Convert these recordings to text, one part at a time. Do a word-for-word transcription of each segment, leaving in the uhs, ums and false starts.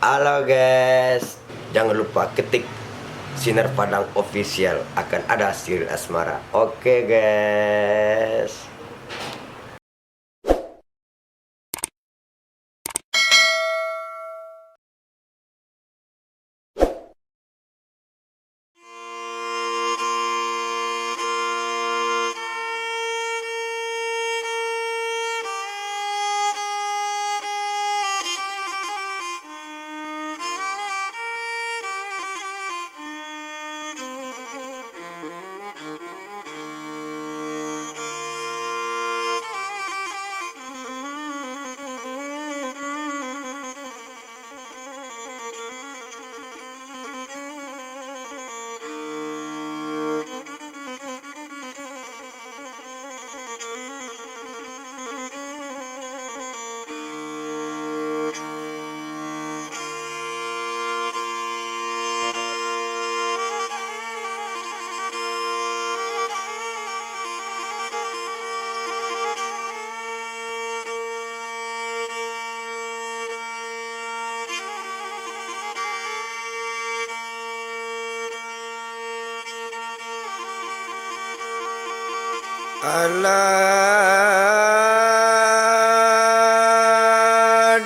Halo guys, jangan lupa ketik Sinar Padang Official, akan ada Siril Asmara. Oke guys. Alah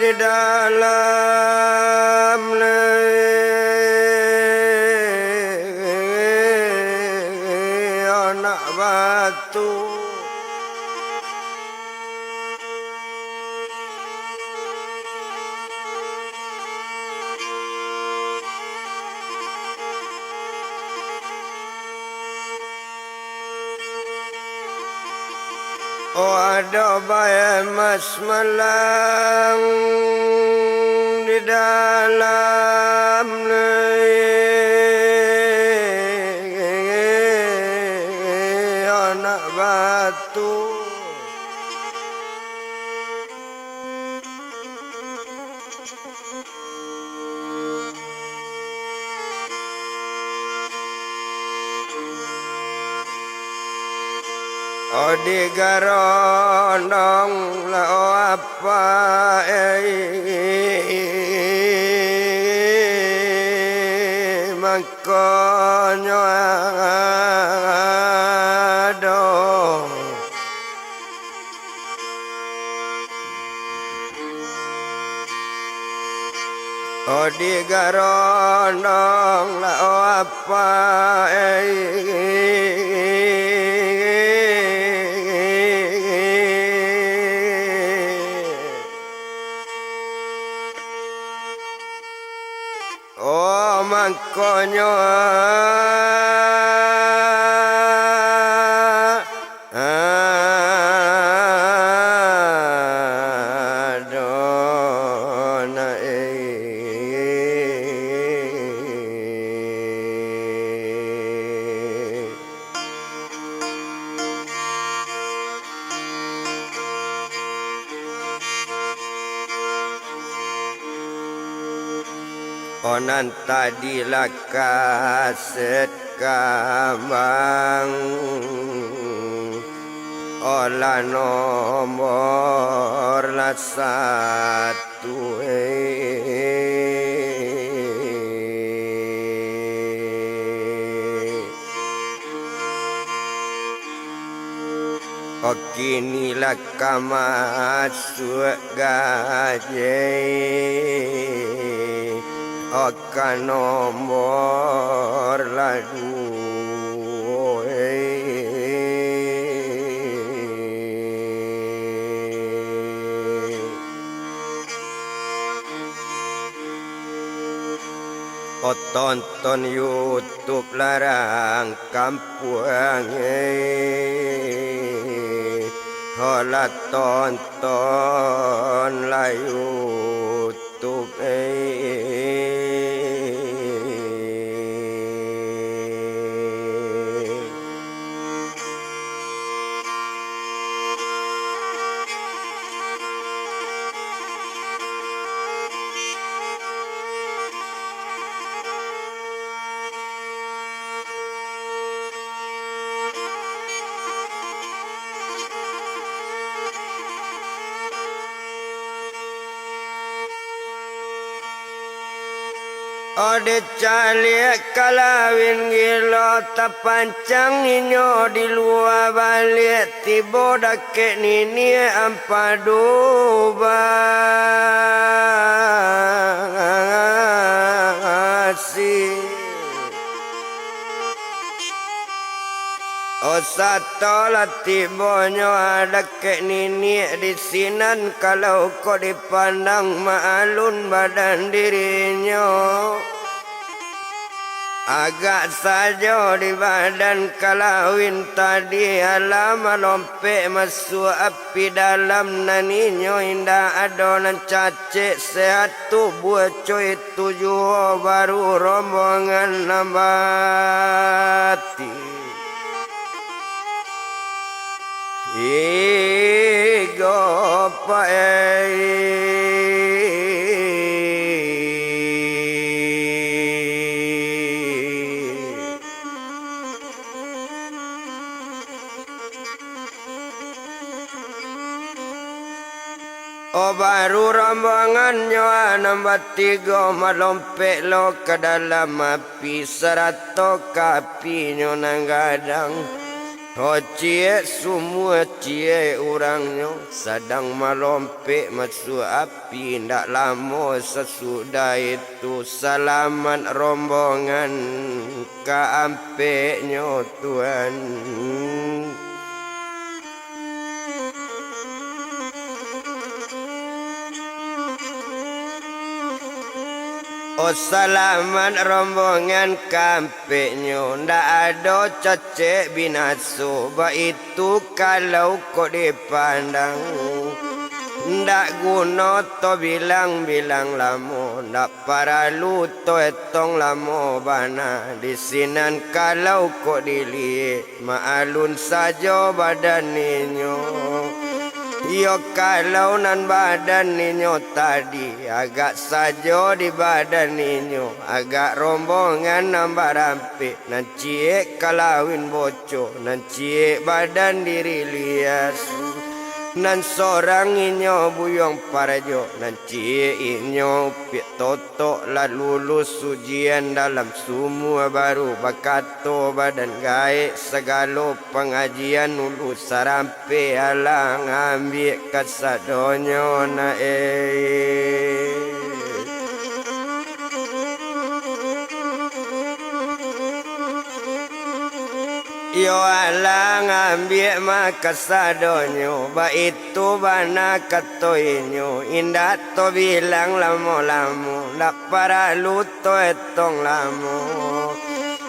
di dalam leh anak batu. Oh, ado bae mas malang di dalam leh anak batu. Oh, digarondong lah, oh, apak, eh, mangkonyo ado. Oh, digarondong lah, oh, apak, eh. Oh, mangkonyo, ah, ado nak, eh. Oh, nan tadi lah kaset kambang, oh, lah nombor lah satu, eh. Oh, kini lah ka masuak gajai, oh, ka nombor lah duo, eh. Oh, tonton YouTube larang kampuang, eh. Oh, lah tonton lah YouTube, eh. Ode caliak kalawin gilo, tapancang inyo di lua baliak, tibo dakek niniak ampadu basi. O sato lah tibonyo dakek niniak di sinan, kalau kok dipandang maalun badan dirinyo. Agak sajo di badan kalawin tadi, alah malompek masuak api dalam, nan inyo indak ado nan cacek, sehat tubuah co itu juo, baru rombongan nan bati. Igo pae. O baru rombongannyo nan batigo malompek lo ka dalam api, sarato ka apinyo nan gadang. O ciek sumua ciek urangnyo, sadang malompek masuak api, ndak lamo sasudah itu salamat rombongan ka ampeknyo Tuhan. O salamat rombongan ka ampeknyo, ndak ado cacek binaso, baitu kalau kok dipandang. Ndak guno to bilang-bilang lamo, ndak paralu to etong lamo bana, di sinan kalau kok diliek. Maalun sajo badan inyo. Iyo, kalau nan badan inyo tadi, agak sajo di badan inyo, agak rombongan nan barampek, nan ciek kalawin boco, nan ciek badan diri lias, nan sorang inyo buyuang parajo, nan ciek inyo piak totok lah lulus ujian dalam sumua, baru bakato badan gaek, sagalo pangajian ulu sarampek alah ambiak kasadonyo nak, eh. Iyo alah ambiak mah kasadonyo, baitu bana kato inyo, indak to bilang lamo-lamo, ndak paralu to etong lamo.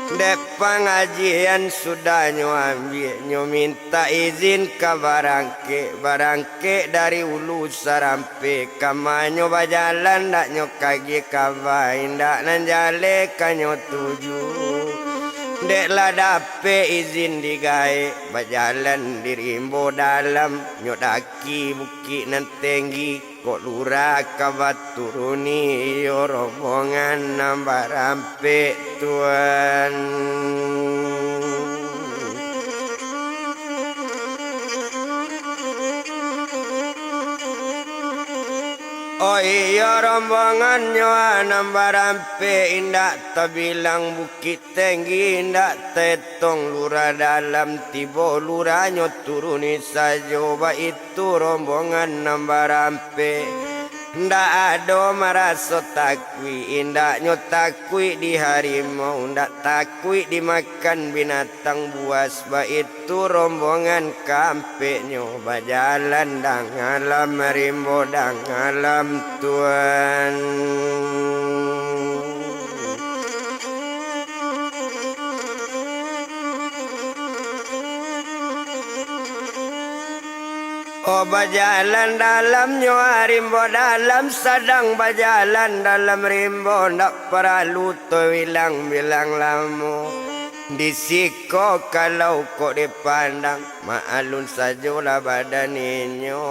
Dek pangajian sudah nyo ambiak, nyo mintak izin ka barangkek, barangkek dari ulu saram- pek ka ma nyo bajalan, ndak nyo kagiah kaba, indak nan jaleh ka nyo tuju. Dek lah dapek izin di gaek, bajalan di rimbo dalam, nyo daki bukik nan tenggi, kok lurah ka baturuni, iyo rombongan nan baram- pek, Tuan. Oh iyo, rombongannyo nan barampek, indak tabilang bukik tenggi, indak taetong lurah dalam, tibo lurahnyo turuni sajo, baitu rombongan nan barampek. Ndak ado maraso takuik, indaknyo takuik di harimau, ndak takuik dimakan binatang buas, baitu rombongan kaampeknyo bajalan dang alam rimbo dang alam, Tuan. Oh, bajalan dalamnyo rimbo dalam, sadang bajalan dalam rimbo, ndak paralu to bilang-bilang lamo. Di siko kalau kok dipandang, maalun sajolah badan inyo,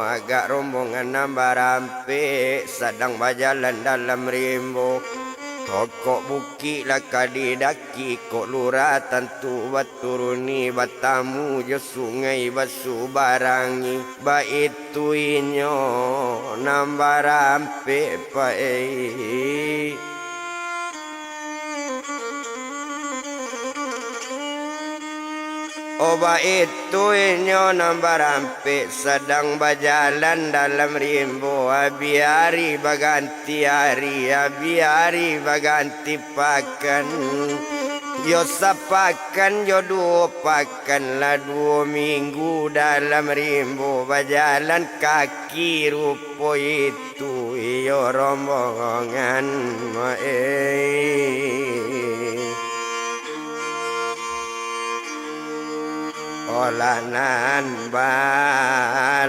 agak rombongan nan barampek, sadang bajalan dalam rimbo. Tokok bukik lah ka didaki, kok lurah tantu baturuni, batamu jo sungai basubarangi, baitu inyo nan barampek pae. Oba itu inyo nan barampek sadang bajalan dalam rimbo, abih ari baganti ari, abih ari baganti pakan. Yo sapakan, yo duo pakan, lah duo minggu dalam rimbo bajalan kaki rupo itu. Tu iyo rombongan, eh. Olah nan balarampe.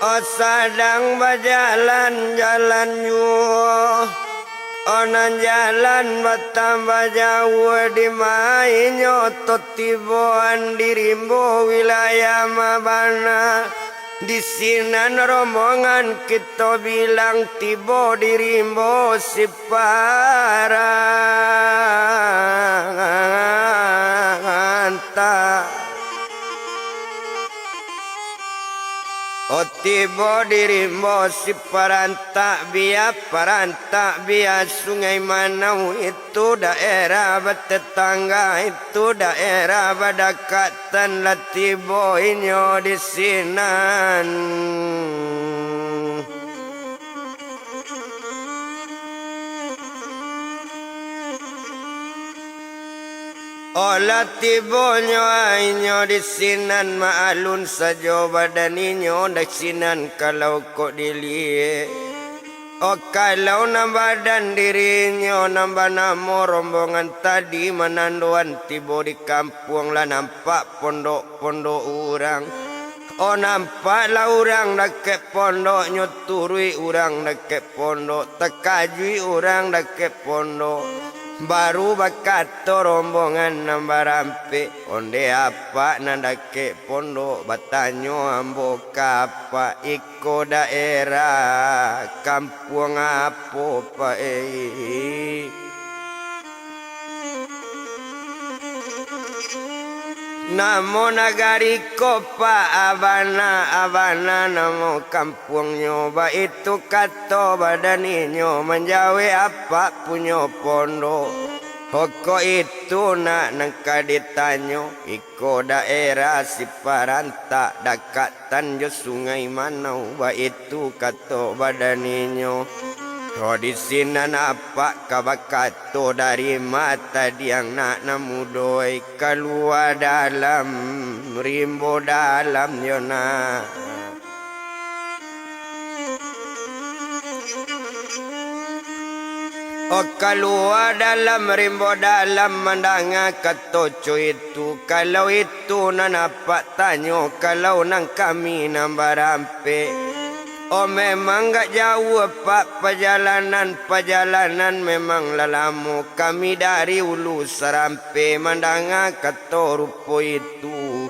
Oh, sadang bajalan-jalan juo, oh, nan jalan batambah jauah, di ma inyo tu tiboan di rimbo wilayah ma bana. Di sinan rombongan kito bilang tibo di rimbo Siparantak. Oh, tibo di rimbo Siparantak, bia Parantak, bia Sungai Manau, itu daerah batetangga, itu daerah badakatan, lah tibo inyo di sinan. Oh, lah tibonyo inyo di sinan, ma alun sajo badan inyo di sinan, kalau kok diliek. Oh, kalau nan badan dirinyo nan banamo rombongan tadi manandoan tibo di kampuang, lah nampak pondok-pondok urang. Oh, nampaklah urang dakek pondoknyo, turuik urang dakek pondok, takajuik urang dakek pondok. Baru bakato rombongan nan barampek, "Ondeh apak nan dakek pondok, batanyo ambo ka apak, iko daerah kampuang apo, Pak, eh?" "Namo nagari ko, Pak, Abana, Abana namo kampuangnyo," baitu kato badan inyo manjawek apak punyo pondok. "Hoko itu nak nan ka ditanyo, iko daerah Siparantak, dakatan jo Sungai Manau," baitu kato badan inyo. Ko di sinan apak ka bakato, "Dari ma tadiang nak nan mudo, eh? Kalua dalam, rimbo dalam yo nak." Oh, kalua dalam, rimbo dalam, mandanga kato co itu. Kalau itu nan apak tanyo, kalau nan kami nan barampek, oh, memang agak jauah, Pak, pajalanan, pajalanan memang lah lamo. Kami dari Ulu Sarampe mandanga kato rupo itu.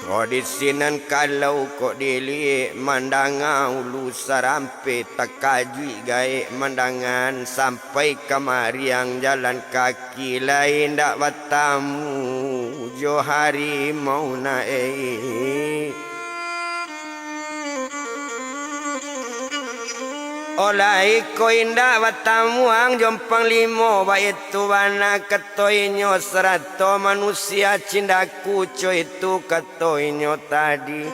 Ko di sinan kalau kok diliek, mandanga Ulu Sarampe, takajuik gaek mandangaan, sampai kamariang jalan kaki, lai indak batamu jo harimau nak, eh. Oh, lai ko indak batamuang jo panglimo, baitu bana kato inyo, sarato manusia cindaku co itu, kato inyo tadi.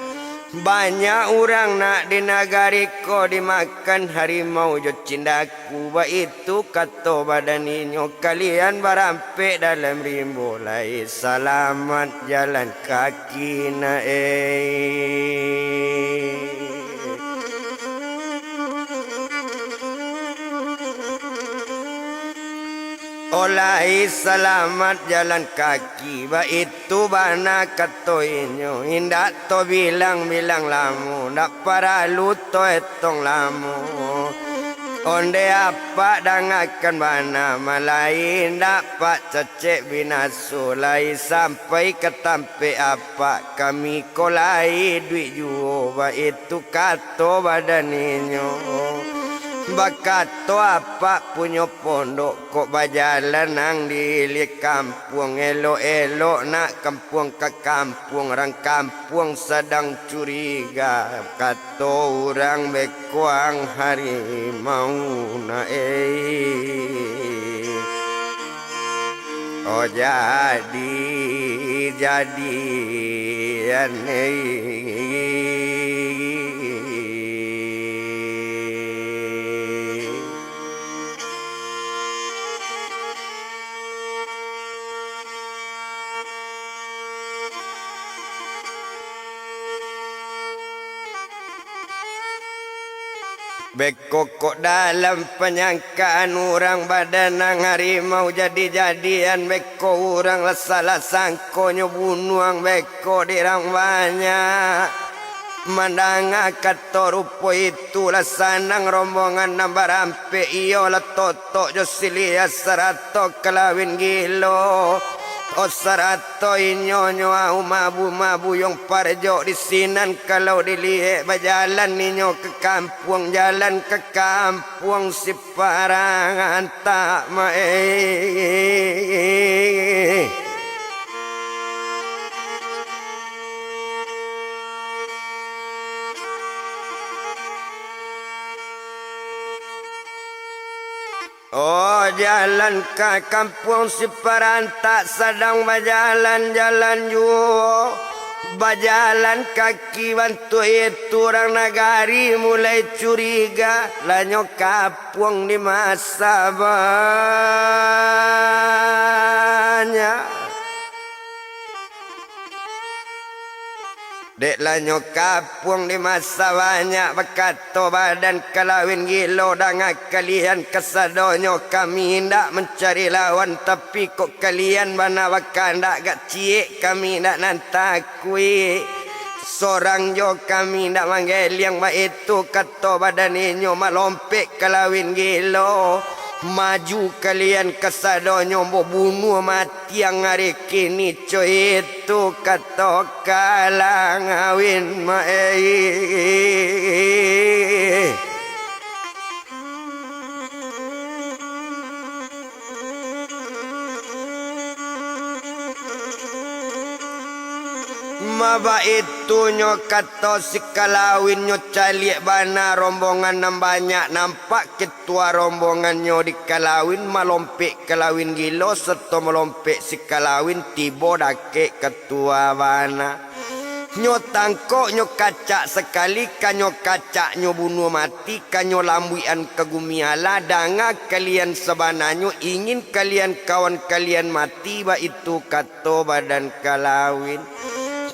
Banyak urang nak di nagari ko dimakan harimau jo cindaku, baitu kato badan inyo. Kalian barampek dalam rimbo, lai salamat jalan kaki nak, eh. Oh, lai salamat jalan kaki, baitu bana kato inyo. Indak to bilang-bilang lamo, ndak paralu to etong lamo. Ondeh apak dangakan bana, malai indak pak cacek binaso, lai sampai ka tampek apak, kami ko lai iduik juo, baitu kato badan inyo. Bakato apak punyo pondok, kok bajalan nan di ilia kampuang, elok-elok nak kampuang ka kampuang, rang kampuang sadang curiga, kato urang beko ang harimau na ei. Oh jadi, jadi, anei. Bekokok dalam panyangkaan urang, badan nan harimau jadi-jadian, beko urang lah salah sangkonyo bunuang, beko dirang banyak. Mandanga kato rupo itu, lah sanang rombongan nan barampek, iyo lah Totok jo Silia sarato Kalawin Gilo. Oh, sarato inyo nyo au mabu-mabu yong parjok di sinan, kalau diliek bajalan inyo ka kampuang, jalan ka kampuang si parang antak maeh. Oh, jalan ka kampuang si parang antak sadang bajalan-jalan juo. Bajalan kaki bantuak itu, urang nagari mulai curiga, lah nyo ka Puang di masa banyak. Dek lah nyo kapuang di masa banyak, bakato badan Kalawin Gilo, danga kalian kasadonyo, kami indak mancari lawan, tapi kok kalian bana bakandak, agak ciek kami indak nan takuik. Sorang jo kami indak manggeliang, baitu kato badan inyo, malompek Kalawin Gilo. Maju kalian kasadonyo, ambo bunuah mati ang ari kini, co itu kato Kalawin maeh. Ma baitu nyo kato si Kalawin, nyo caliak bana rombongan nan banyak, nampak ketua rombongannyo di Kalawin, malompek Kalawin Gilo, sato malompek si Kalawin, tibo dakek katua bana. Nyo tangkok, nyo kacak sakali, ka nyo kacak, nyo bunuah mati, ka nyo lambuikan ka gumi alah. Danga kalian, sabananyo ingin kalian kawan kalian mati, baitu kato badan Kalawin.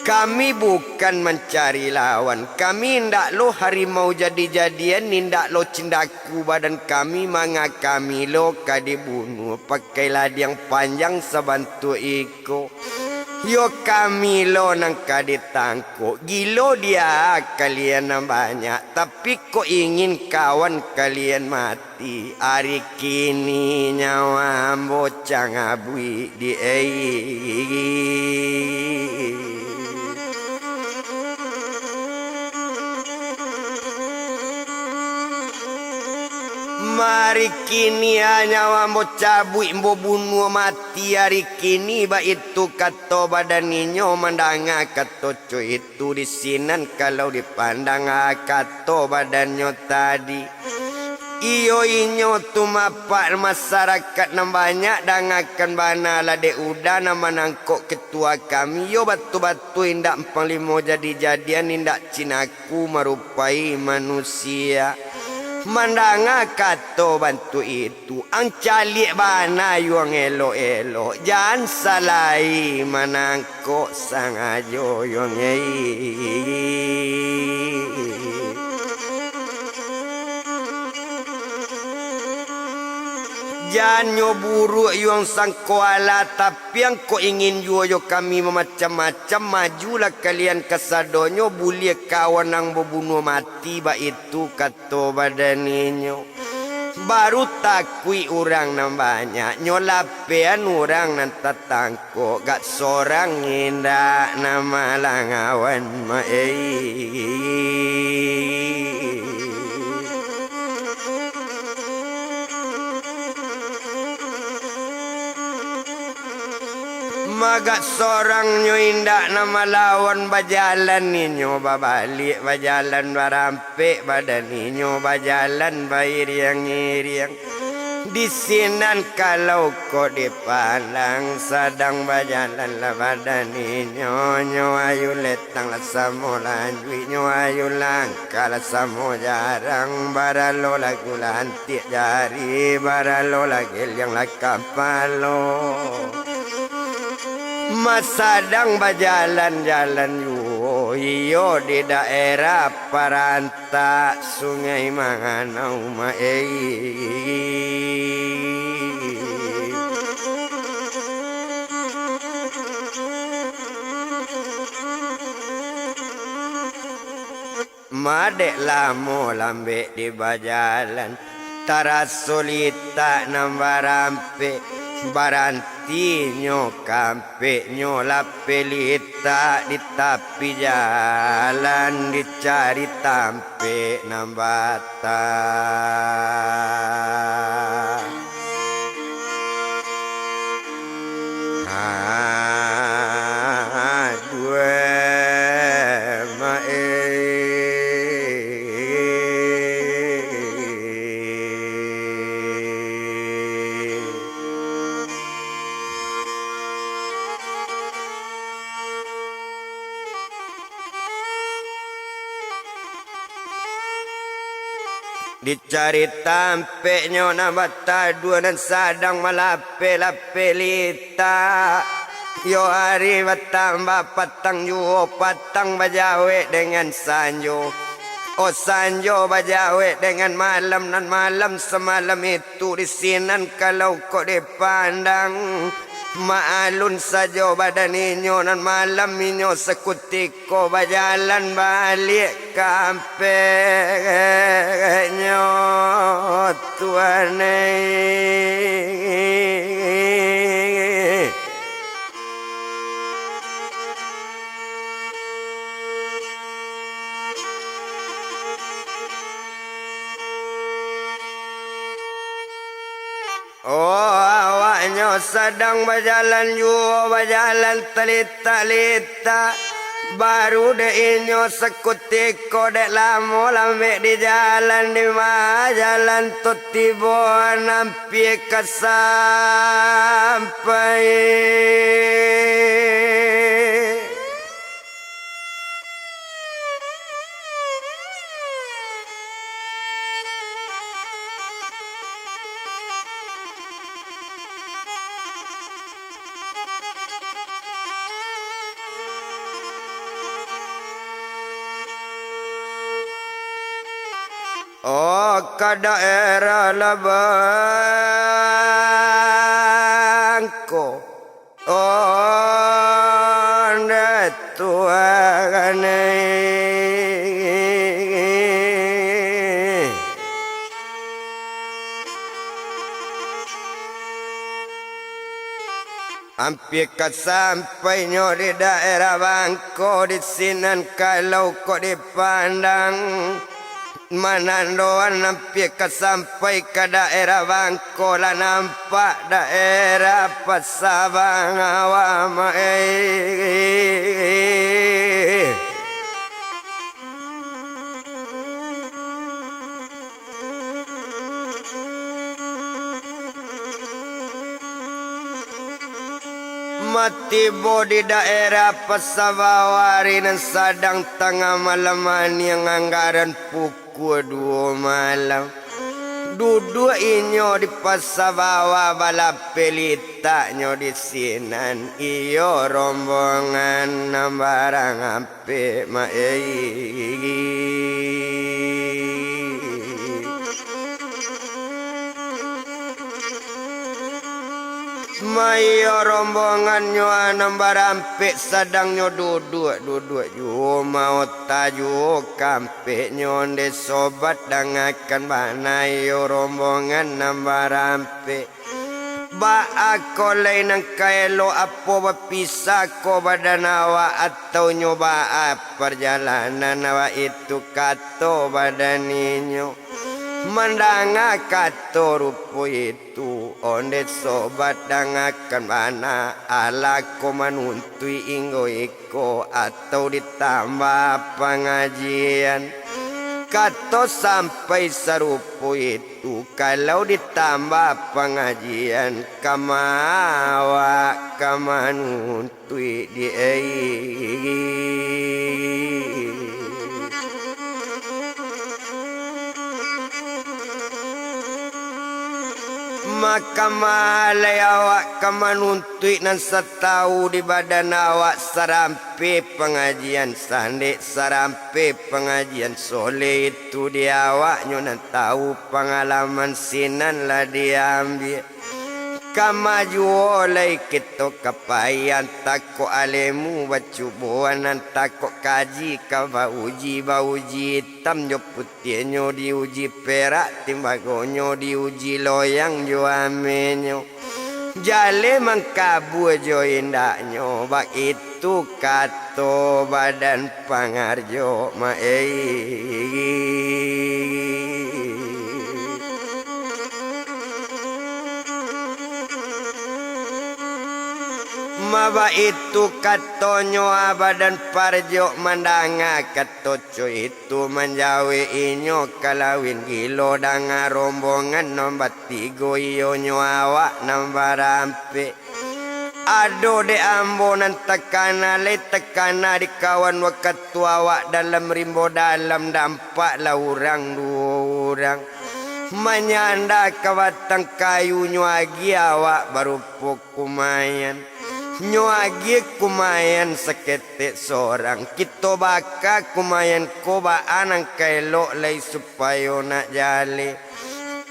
Kami bukan mancari lawan, kami indak lo harimau jadi-jadian, indak lo cindaku badan kami, manga kami lo ka dibunuah pakai ladiang panjang sabantuak iko. Iyo kami lo nan ka ditangkok, gilo dia kalian nan banyak, tapi kok ingin kawan kalian mati. Ari kini nyawa ambo cabuik di ei. Mari kini nyawa ambo cabuik, ambo bunuah mati ari kini, baitu kato badan inyo. Mandanga kato co itu di sinan, kalau dipandang kato badannyo tadi. Iyo inyo tu mapak masarakat nan banyak, dangakan bana lah dek Uda nan manangkok ketua kami, iyo batua-batua indak panglimo jadi-jadian, indak cinaku marupai manusia. Mandanga kato bantuak itu, ang caliak bana yuang elok-elok, jan salai manang kok sangajo yo ngei. Jannyo buruak yuang sangko alah, tapi angkok ingin juo jo kami mamacam-macam, majulah kalian kasadonyo, buliah kawan ang babunuah mati, baitu kato badan inyo. Baru takuik urang nan banyak, nyo lapean urang nan tatangkok, gak sorang indak nan malangawan, maei. Magak sorang nyo indak nan malawan, bajalan inyo babaliak, bajalan barampek, badan inyo bajalan bairiang-iriang. Di sinan kalau kok dipandang, sadang bajalan lah badan inyo, nyo ayu letang lah samo lanjuik, nyo ayu langkah lah samo jarang, baralo lah gulan tiak jari, baralo lah giliang lah kapalo. Masadang bajalan-jalan juo iyo di daerah parantak Sungai Manganau, maei. Madek lamo lambek di bajalan, taraso litak nan barampek, barantinyo kampeknyo lapeh litak di tapi jalan, dicari tampek nan bata. Aduh, maeh. Dicari tampeknyo nan bataduah nan sadang malapeh-lapeh litak. Iyo ari batambah patang juo, patang bajawek dengan sanjo. Oh, sanjo bajawek dengan malam, nan malam samalam itu di sinan kalau kok dipandang, maalun sajo badan inyo, nan malam inyo sakutiko bajalan baliak ka ampeknyo tuanai. Oh, awaknyo sadang bajalan juo, bajalan talitak-litak. Baru dek inyo sakutiko, dek lamo lambek di jalan, di ma jalan tu tibo nan ampia ka sampai. Oh, ka daerah lah bangko. Oh, ndak tuanai. Ampia ka sampainyo di daerah Bangko, di sinan kalau kok dipandang, manandoan ampia ka sampai ka daerah Bangko, lah nampak daerah Pasa Bangawa, maeh. Matibo di daerah Pasa Bawah ari nan sadang tangah malam, aniang anggaran pukua duo malam. Duduak inyo di Pasa Bawah, balapeh litaknyo di sinan, iyo rombongan nan barang ampek, maeh. Maiyo Rombongannyo nan barampek, sadangnyo duduak-duduak juo, maota juo kampeknyo, ndeh sobat, dangakan bana iyo rombongan nan barampek. Baa ko lai nan ka elok, apo bapisah ko badan awak, atau nyo baa parjalanan awak itu, kato badan inyo. Mandanga kato rupo itu, ondeh sobat, dangakan bana, alah ko manuntuik inggo iko, atau ditambah pangajian. Kato sampai sarupo itu, kalau ditambah pangajian, kama awak ka manuntuik di ai. Maka ma lai awak ka manuntuik nan satau di badan awak, sarampe pangajian sandek, sarampe pangajian soleh itu di awaknyo nan tau pangalaman sinan lah diambiak. Kama juo lai kito ka pai, antah kok alemu bacuboan, antah kok kaji ka bauji, bauji itam jo putiahnyo, diuji perak timbagonyo, diuji loyang jo amenyo. Jaleh mangkabua jo indaknyo, baitu kato badan pangarjo, ma ai. Ma baitu katonyo, a badan parjo, mandanga kato co itu, manjawek inyo ka lawin gilo, danga rombongan nan batigo, iyonyo awak nan barampek. Ado dek ambo nan takana, lai takana di kawan wakatu awak dalam rimbo dalam, dampaklah urang duo urang. Manyanda ka batang kayu, nyo agiah awak barupo kumayan. Nyo agiah kumayan saketek sorang. Kito baka kumayan ko, baa nan ka elok lai supayo nak jaleh.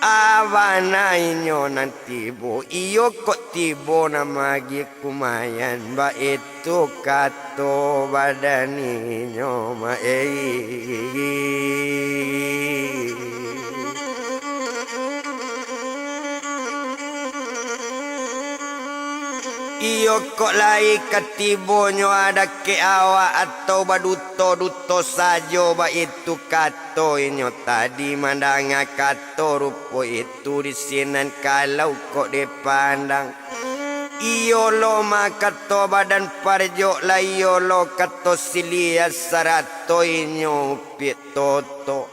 A bana inyo nan tibo, iyo kok tibo nan maagiah kumayan, baitu kato badan inyo, ma ai. Iyo kok lai ka tibonyo a dakek awak, atau baduto-duto sajo, baitu kato inyo tadi, mandanga kato rupo itu di sinan, kalau kok dipandang. Iyo lo ma kato badan parjo, lah iyo lo kato siliah, sarato inyo upiak toto.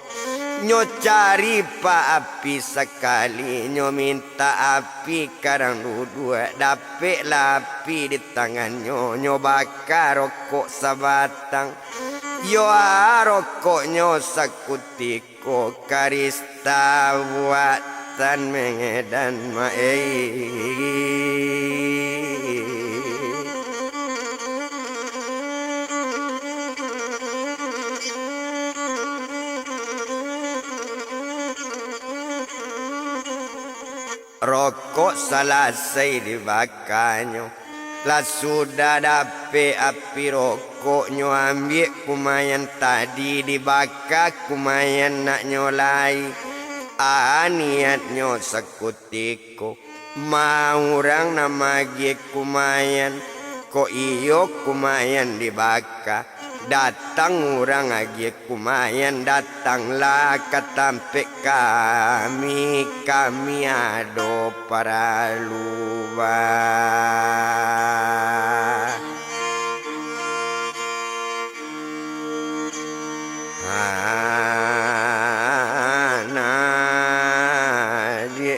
Nyo cari pa api sakali, nyo mintak api karang duduak, dapeklah api di tangannyo, nyo baka rokok sabatang. Yo a rokoknyo sakutiko, karista buatan mangedan, ma ai. Rokok salasai dibakanyo, lah sudah dapek api rokok, nyo ambiak kumayan tadi, dibaka kumayan naknyo lai. A niatnyo sakutiko. Ma urang nan maagiah kumayan, kok iyo kumayan dibaka. Datang urang agiah kumayan, datanglah ka tampek kami, kami ado paralu, ba. Hana di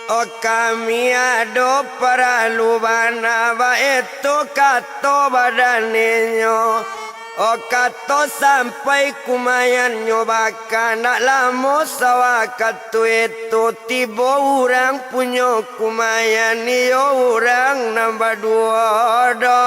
Oh, kami ado paralu bana, baitu kato badan inyo. Oh, kato sampai kumayan nyo baka, ndak lamo sawakatu itu, tibo urang punyo kumayan, iyo urang nan baduo dolu.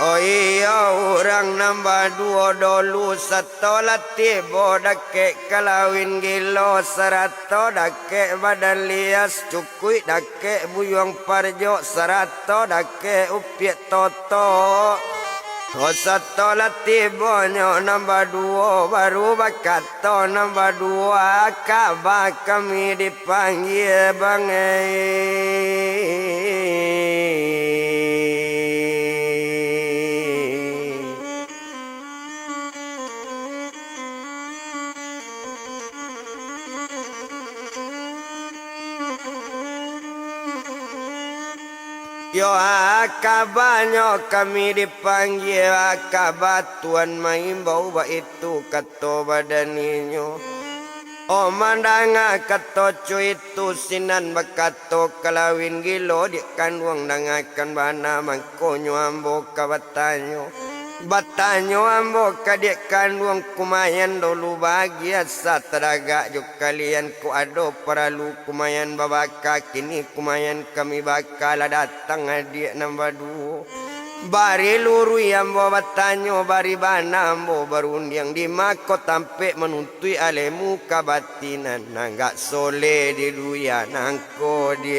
Oh iyo, urang nan baduo dolu, sato lah tibo dakek kalawin gilo, sarato dakek badan lias, cukuik dakek buyuang parjok, sarato dakek upiak totok. Oh, sato lah tibonyo nan baduo, baru bakato nan baduo, kaba kami di panggie bangai. Yo, akabanyo kami dipanggie, akaba Tuan maimbau, baitu kato badan inyo. Oh, mandanga kato cuitu, sinan bakato kalawin gilo, diak kanduang dangakan bana, mangkonyo ambo ka batanyo. Batanyo ambo ka diak kanduang kumayan dolu, bagi asa tadagak jo kalian, kok ado paralu kumayan babaka, kini kumayan kami baka, lah datang adiak nan baduo. Bari luruih ambo batanyo, bari bana ambo barundiang, di ma ko tampek manuntuik alemu kabatinan, nan gak soleh di dunia nangko di.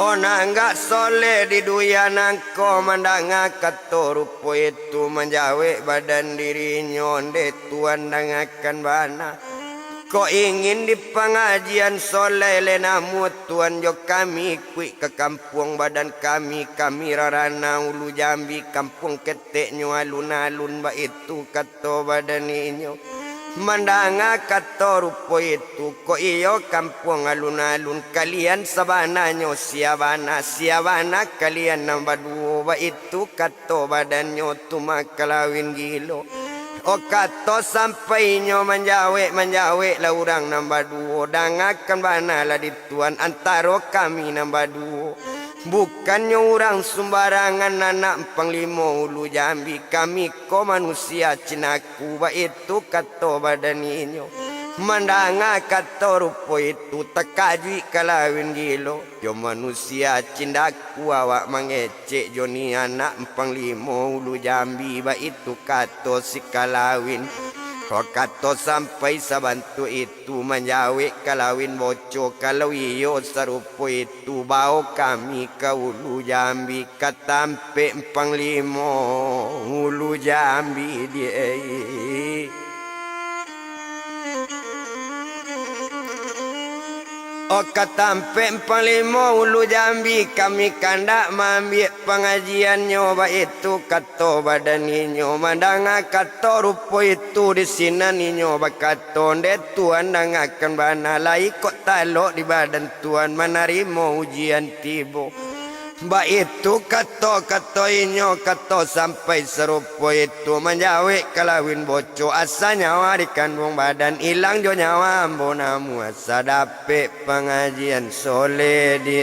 Oh, nan gak soleh di dunia nangko, mandanga kato rupo itu, manjawek badan dirinyo, ndeh Tuan dangakan bana. Kok ingin di pangajian soleh le namuah Tuan jo kami, ikuik ka kampuang badan kami, kami rarana Ulu Jambi, kampuang keteknyo alun-alun, baitu kato badan inyo. Mandanga kato rupo itu, kok iyo kampuang alun-alun, kalian sabananyo sia bana, sia bana kalian nan baduo, baitu kato badannyo tu mah kalawin gilo. Oh, kato sampai inyo manjawek, manjawek lah urang nan baduo, dangakan bana lah di Tuan antaro kami nan baduo. Bukannyo urang sumbarangan, anak Panglimo Ulu Jambi, kami ko manusia cinaku, baitu kato badan inyo. Mandanga kato rupo itu, takajuik kalawin gilo. Yo manusia cinaku, awak mangecek jo ni anak Panglimo Ulu Jambi, baitu kato si kalawin. Kok kato sampai sabantuak itu, manjawek kalawin boco, kalau iyo sarupo itu, bao kami ka Ulu Jambi, ka tampek Panglimo Ulu Jambi di. Oh, ka tampek Panglimo Ulu Jambi, kami kandak maambiak pangajiannyo, baitu kato badan inyo. Mandanga kato rupo itu, di sinan inyo bakato, ndeh Tuan dangakan bana, lai kok talok di badan Tuan manarimo ujian tibo. Baitu kato-kato inyo, kato sampai sarupo itu, manjawek kalawin boco, asa nyawa di kanduang badan, ilang jo nyawa ambo namuah, asa dapek pangajian soleh di.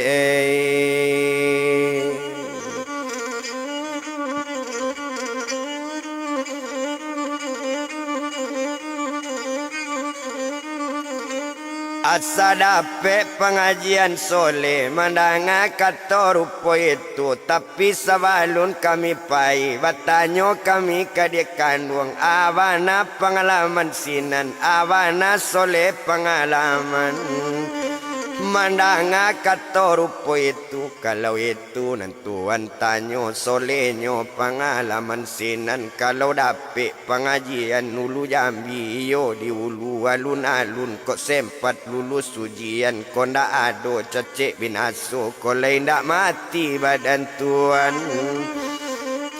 Asa dapek pangajian soleh, mandanga kato rupo itu, tapi sabalun kami pai, batanyo kami ka diak kanduang, a bana pangalaman sinan, a bana soleh pangalaman. Mandanga kato rupo itu, kalau itu nan Tuan tanyo, solehnyo pangalaman sinan, kalau dapek pangajian Ulu Jambi, iyo di ulu alun-alun, kok sempat lulus ujian, kok ndak ado cacek binaso, kok lai ndak mati badan Tuan.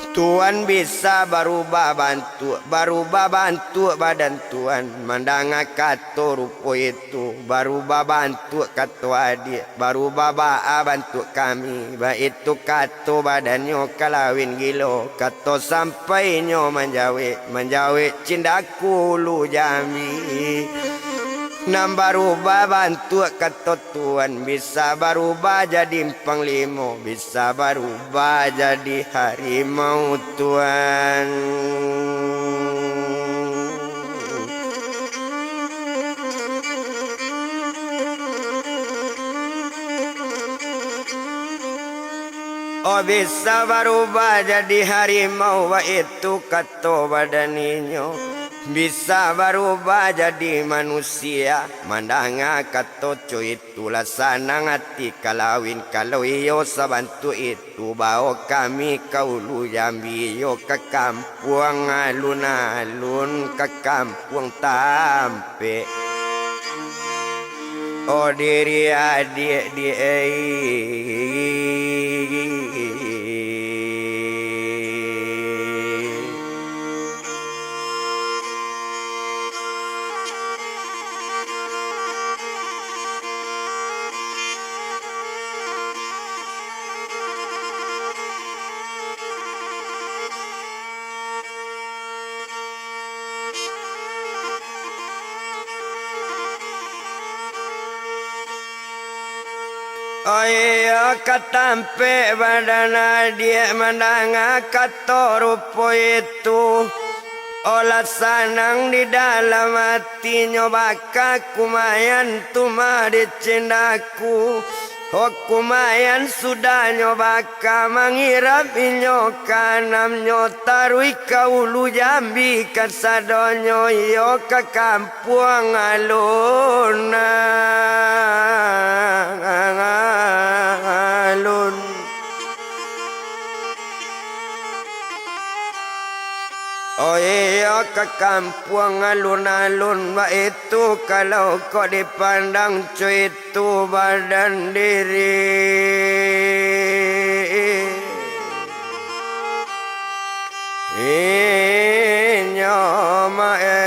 Tuan bisa barubah bantuak, barubah bantuak badan Tuan. Mandanga kato rupo itu, barubah bantuak kato adiak, barubah baa bantuak kami. Baitu kato badannyo ka lawin gilo, kato sampainyo manjawek, manjawek cindaku ulu Jambi. Nan barubah bantuak kato Tuan, bisa barubah jadi panglimo, bisa barubah jadi harimau, Tuan. Oh, bisa barubah jadi harimau, baitu kato badan inyo. Bisa barubah jadi manusia, mandanga kato cuit. Tulah sanang ati ka lawin, kalau iyo sabantuak itu, bao kami ka ulu Jambi, iyo ka kampuang alun-alun, ka kampuang Tampek. Oh diri adiak di ei. Oiyo, ka Tampek badan adiak mandanga kato rupo itu. Olah sanang di dalam atinyo baka kumayan tu mah di cindaku. Oh, kumayan sudahnyo baka mangirap inyo ka anamnyo taruih ka ulu Jambi kasadonyo iyo ka kampuang alun-alun. Oh iyo, ka kampuang alun-alun, baitu kalau kok dipandang cuitu badan diri. Inyo ma-, eh.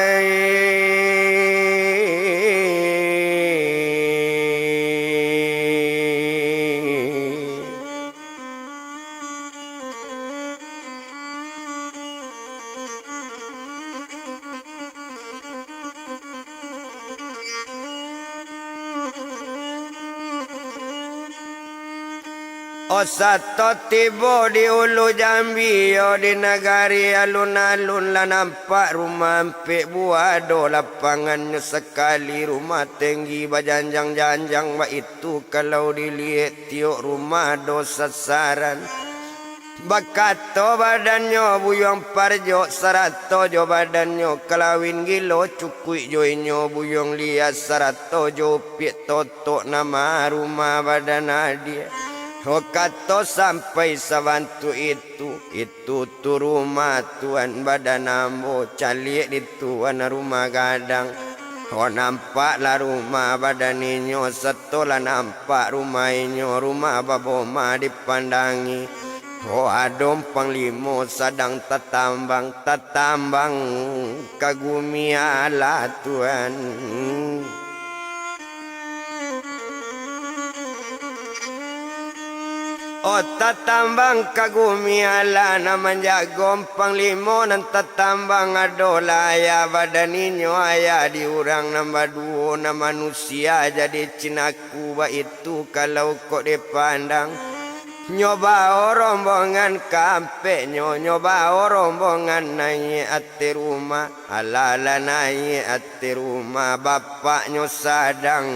Oh, sato tibo di ulu Jambi, yo, di nagari alun-alun, lah nampak rumah ampek buah, ado lapangannyo sakali, rumah tenggi bajanjang-janjang, baitu kalau diliek tiok rumah ado sasaran. Bakato badannyo Buyuang Parjok sarato jo badannyo Kalawin Gilo, cukuik jo inyo Buyuang Lias sarato jo Upiak Totok, nama rumah badan adiak. Oh, kato sampai sabantuak itu, itu tu rumah tuan badan ambo, caliak di tuan rumah gadang. Oh, nampaklah rumah badan inyo, sato lah nampak rumah inyo, rumah baboma dipandangi. Oh, ado panglimo sadang tatambang, tatambang ka gumi alah tuan. Oh, tatambang ka gumi alah, nan manjago panglimo nan tatambang adolah ayah badan inyo, ayah di urang nan baduo, nan manusia jadi cinaku, baitu kalau kok dipandang. Nyo bao rombongan ka ampeknyo, nyo bao rombongan naiak ateh rumah. Alah lah naiak ateh rumah, bapaknyo sadang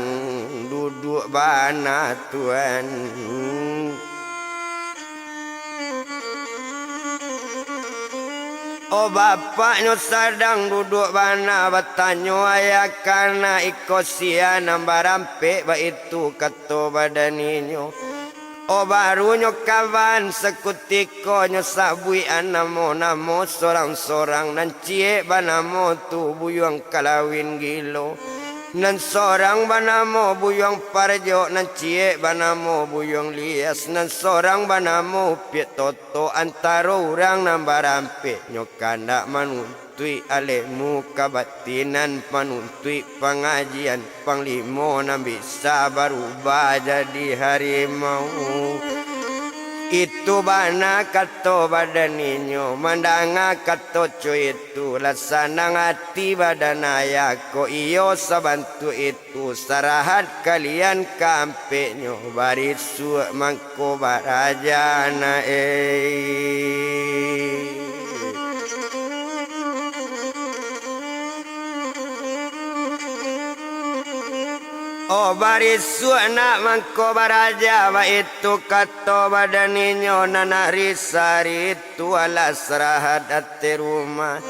duduak bana tuan. Oh, bapaknyo sadang duduak bana, batanyo, "Ayah, kana iko sia nan barampek?" Baitu kato badan inyo. Oh, barunyo kawan, sakutiko nyo sabuikan namo-namo sorang-sorang, nan ciek banamo tu Buyuang Kalawin Gilo. Nan sorang banamo Buyuang Parjok, nan ciek banamo Buyuang Lias, nan sorang banamo Upiak Toto, antaro urang nan barampek nyo kandak manuntuik alemu kabatinan, manuntuik pangajian, panglimo nan bisa barubah jadi harimau. Itu bana kato badan inyo, mandanga kato co itu, lah sanang ati badan ayah ko, iyo sabantuak itu, sarahat kalian ka ampeknyo, barisuak mangko baraja na, eh. Oh, barisuak nak mangko baraja, baitu kato badan inyo nan ari sari tu, alah sarahat ateh rumah.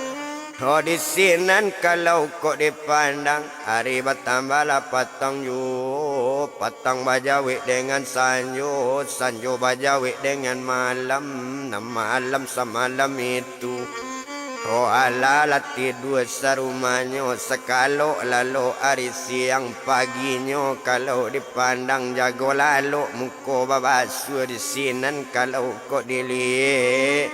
Oh, di sinan kalau kok dipandang, ari batambah lah patang juo, patang bajawek dengan sanjo, sanjo bajawek dengan malam, nan malam samalam itu. Oh alah, lah tidua sarumahnyo, sakalok lalok ari siang, paginyo kalau dipandang, jago lalok muko babasuah di sinan kalau kok diliek.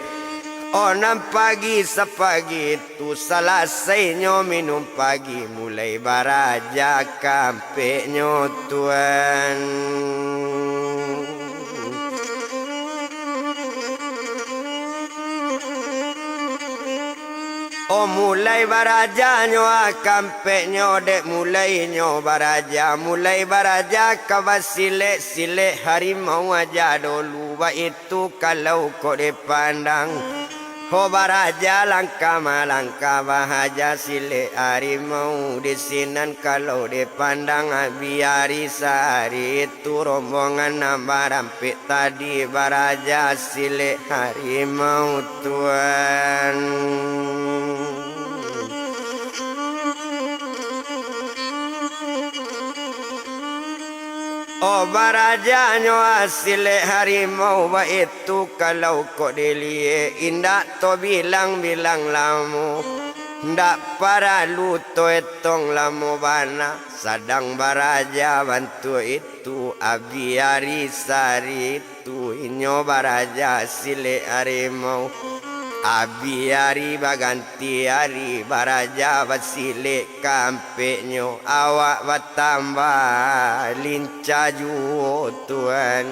Oh, nan pagi sapagi tu, salasainyo minum pagi, mulai baraja ka ampeknyo, tuan. Oh, mulai barajanyo, ah, ka ampeknyo, dek mulainyo baraja, mulai baraja ka basilek, silek harimau aja dulu, baitu kalau kok dipandang. Ho baraja langkah malangkah, bahaja silek harimau di sinan kalau dipandang, abih ari sahari tu rombongan nan barampek tadi baraja silek harimau, tuan. Oh, barajanyo silek harimau baitu kalau kok diliek, indak tobilang-bilang lamo, ndak paralu toetong lamo bana, sadang baraja bantuak itu, abih ari sahari tu inyo baraja silek harimau. Abih ari baganti ari, baraja basilek ka ampeknyo, awak batambah lincah juo, tuan.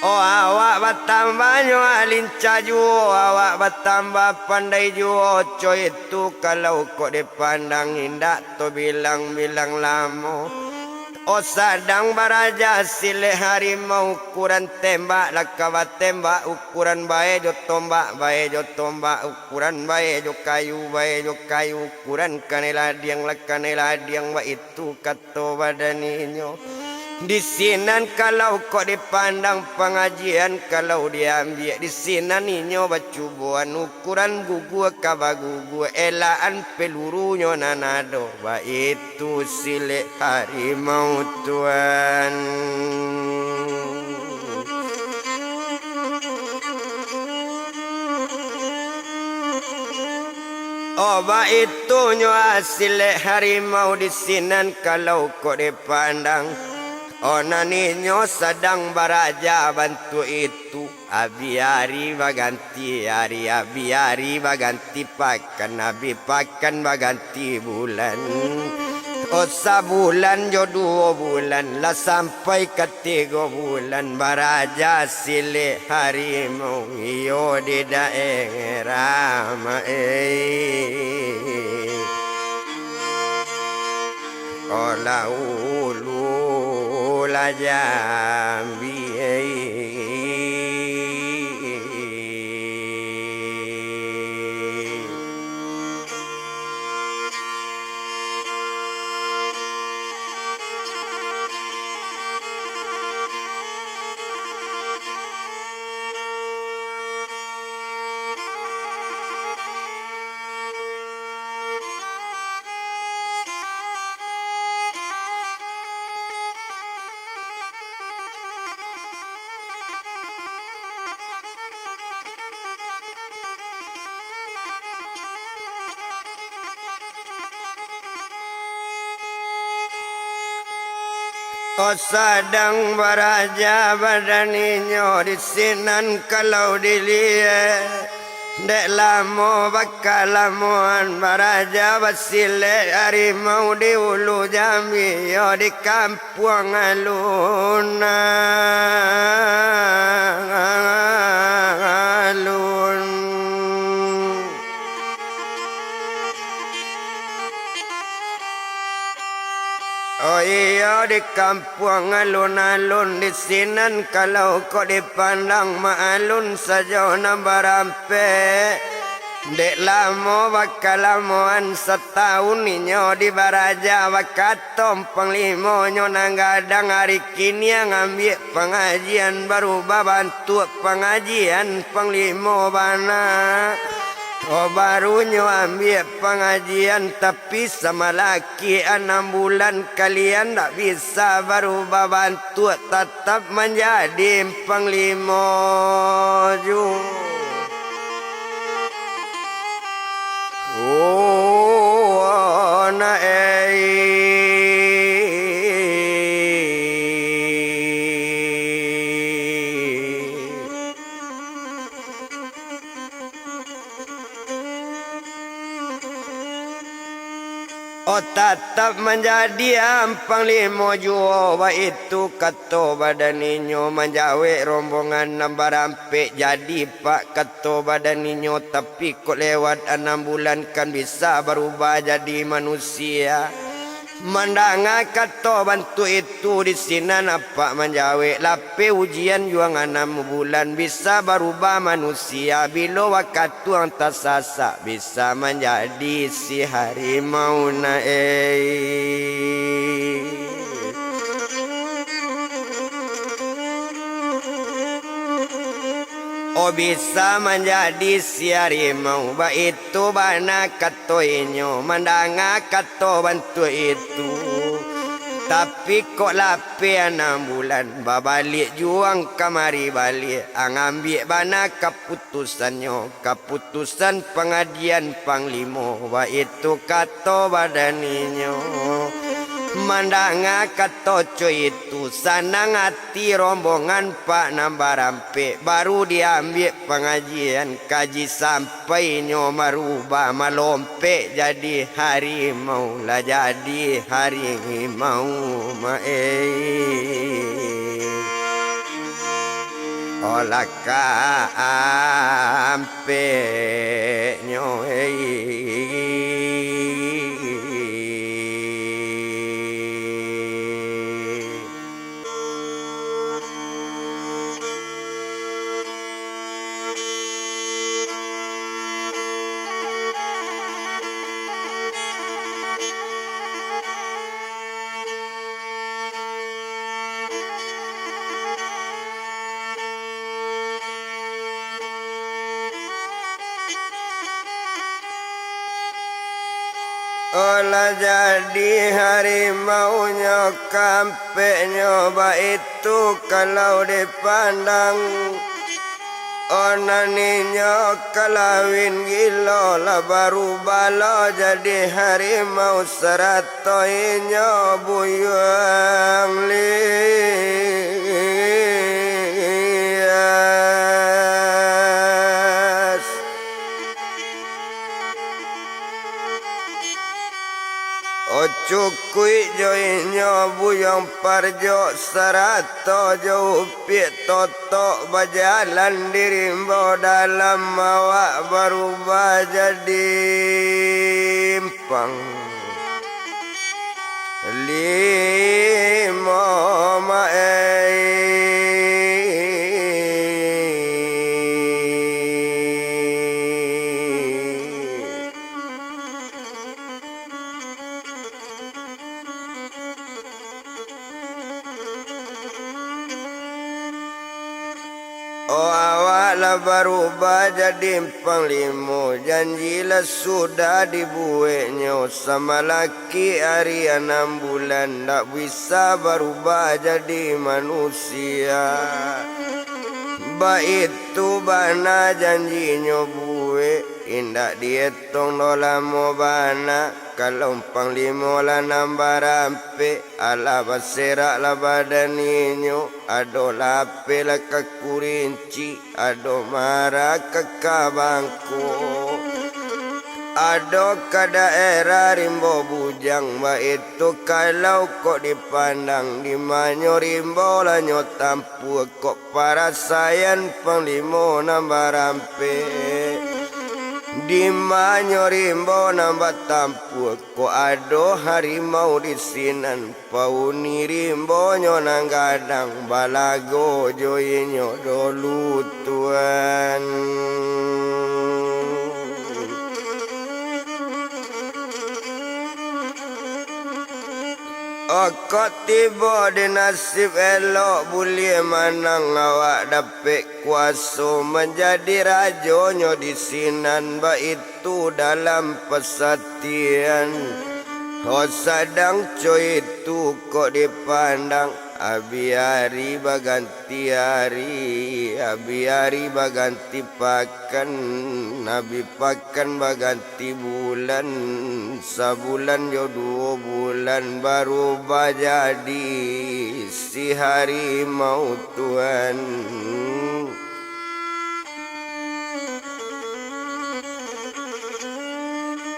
Oh, awak batambahnyo lincah juo, awak batambah pandai juo, co itu kalau kok dipandang indak tobilang-bilang lamo. Oh, sadang baraja silek harimau, ukuran tembak lah ka batembak, ukuran bae jo tombak, bae jo tombak, ukuran bae jo kayu, bae jo kayu, ukuran kanai ladiang lah kanai ladiang, baitu kato badan inyo. Di sinan kalau kok dipandang, pangajian kalau diambiak, di sinan inyo bacuboan, ukuran gugua ka bagugua, elaan pelurunyo nan ado, baitu silek harimau, tuan. Oh, baitunyo silek harimau di sinan kalau kok dipandang. Oh, nan inyo sadang baraja bantuak itu. Abih ari baganti ari, abih ari baganti pakan, abih pakan baganti bulan. Oh, sabulan jo duo bulan, lah sampai ka tigo bulan, baraja silek harimau iyo di daerah Maeh. Olah ulu lah Jambi. Oh, sadang baraja badan inyo di sinan kalau diliek. Dek lamo bakalamoan baraja basilek harimau di ulu jambi, iyo di kampuang alun-alun. Oh iyo, di kampuang alun-alun di sinan, kalau kok dipandang maalun sajo nan barampek. Dek lamo bakalamoan satahun inyo di baraja, bakato panglimonyo nan gadang, ari kini ang ambiak pangajian, barubah bantuak pangajian panglimo bana. Oh, barunyo ambiak pangajian, tapi samalaki anam bulan kalian ndak bisa barubah bantuak, tatap manjadi panglimo juo. Oh, nak ei. Oh, tatap manjadi ang panglimo juo, baitu kato badan inyo manjawek rombongan nan barampek. Jadi, Pak, kato badan inyo, tapi kok lewat anam bulan kan bisa barubah jadi manusia. Mandanga kato bantuak itu, di sinan apak manjawek, lapeh ujian juo ang anam bulan bisa barubah manusia, bilo wakatu ang tasasak bisa manjadi si harimau nak ei. Oh, bisa manjadi si harimau, baitu bana kato inyo, mandanga kato bantuak itu. Tapi kok lapeh anam bulan, babaliak juo ang kamari baliak, ang ambiak bana kaputusannyo, kaputusan pangadian panglimo, baitu kato badan inyo. Mandanga kato co itu, sanang ati rombongan pak nan barampek, baru diambiak pangajian, kaji sampai inyo marubah, malompek jadi harimau, lah jadi harimau, ma ei. Olah ka ampeknyo, ei. Olah jadi harimaunyo, kampeknyo baitu kalau dipandang. Onan inyo kalawin gilo, lah barubah lo jadi harimau, sarato inyo buyuang lias. Oh, cukuik jo inyo buyuang parjok, sarato jo upiak totok, bajalan di rimbo dalam, awak barubah jadi panglimo, ma ei. Oh, awak lah barubah jadi panglimo, janji lah sudah dibueknyo, samalaki ari anam bulan ndak bisa barubah jadi manusia. Baitu bana janjinyo buek. Indak dietong doh lamo bana, kalau Panglimo lah nan barampek, alah baserak lah badan inyo, ado lapeh lah ka Kurinci, ado marah ka ka Bangko, ado ka daerah Rimbo Bujang, baitu kalau kok dipandang, dimanyo rimbo lah nyo tampuah, kok parasaian Panglimo nan barampek. Dimanyo rimbo nan batampuah, kok ado harimau di sinan, pauni rimbonyo nan gadang, balago jo inyo dolu tuan. Okok tibo di nasib elok, buliah manang awak dapek kuaso, manjadi rajonyo di sinan, baitu dalam pasatian. Ho sadang co itu kok dipandang, abih ari baganti ari, abih ari baganti pakan, abih pakan baganti bulan, sabulan jo duo bulan, barubah jadi si harimau tuan.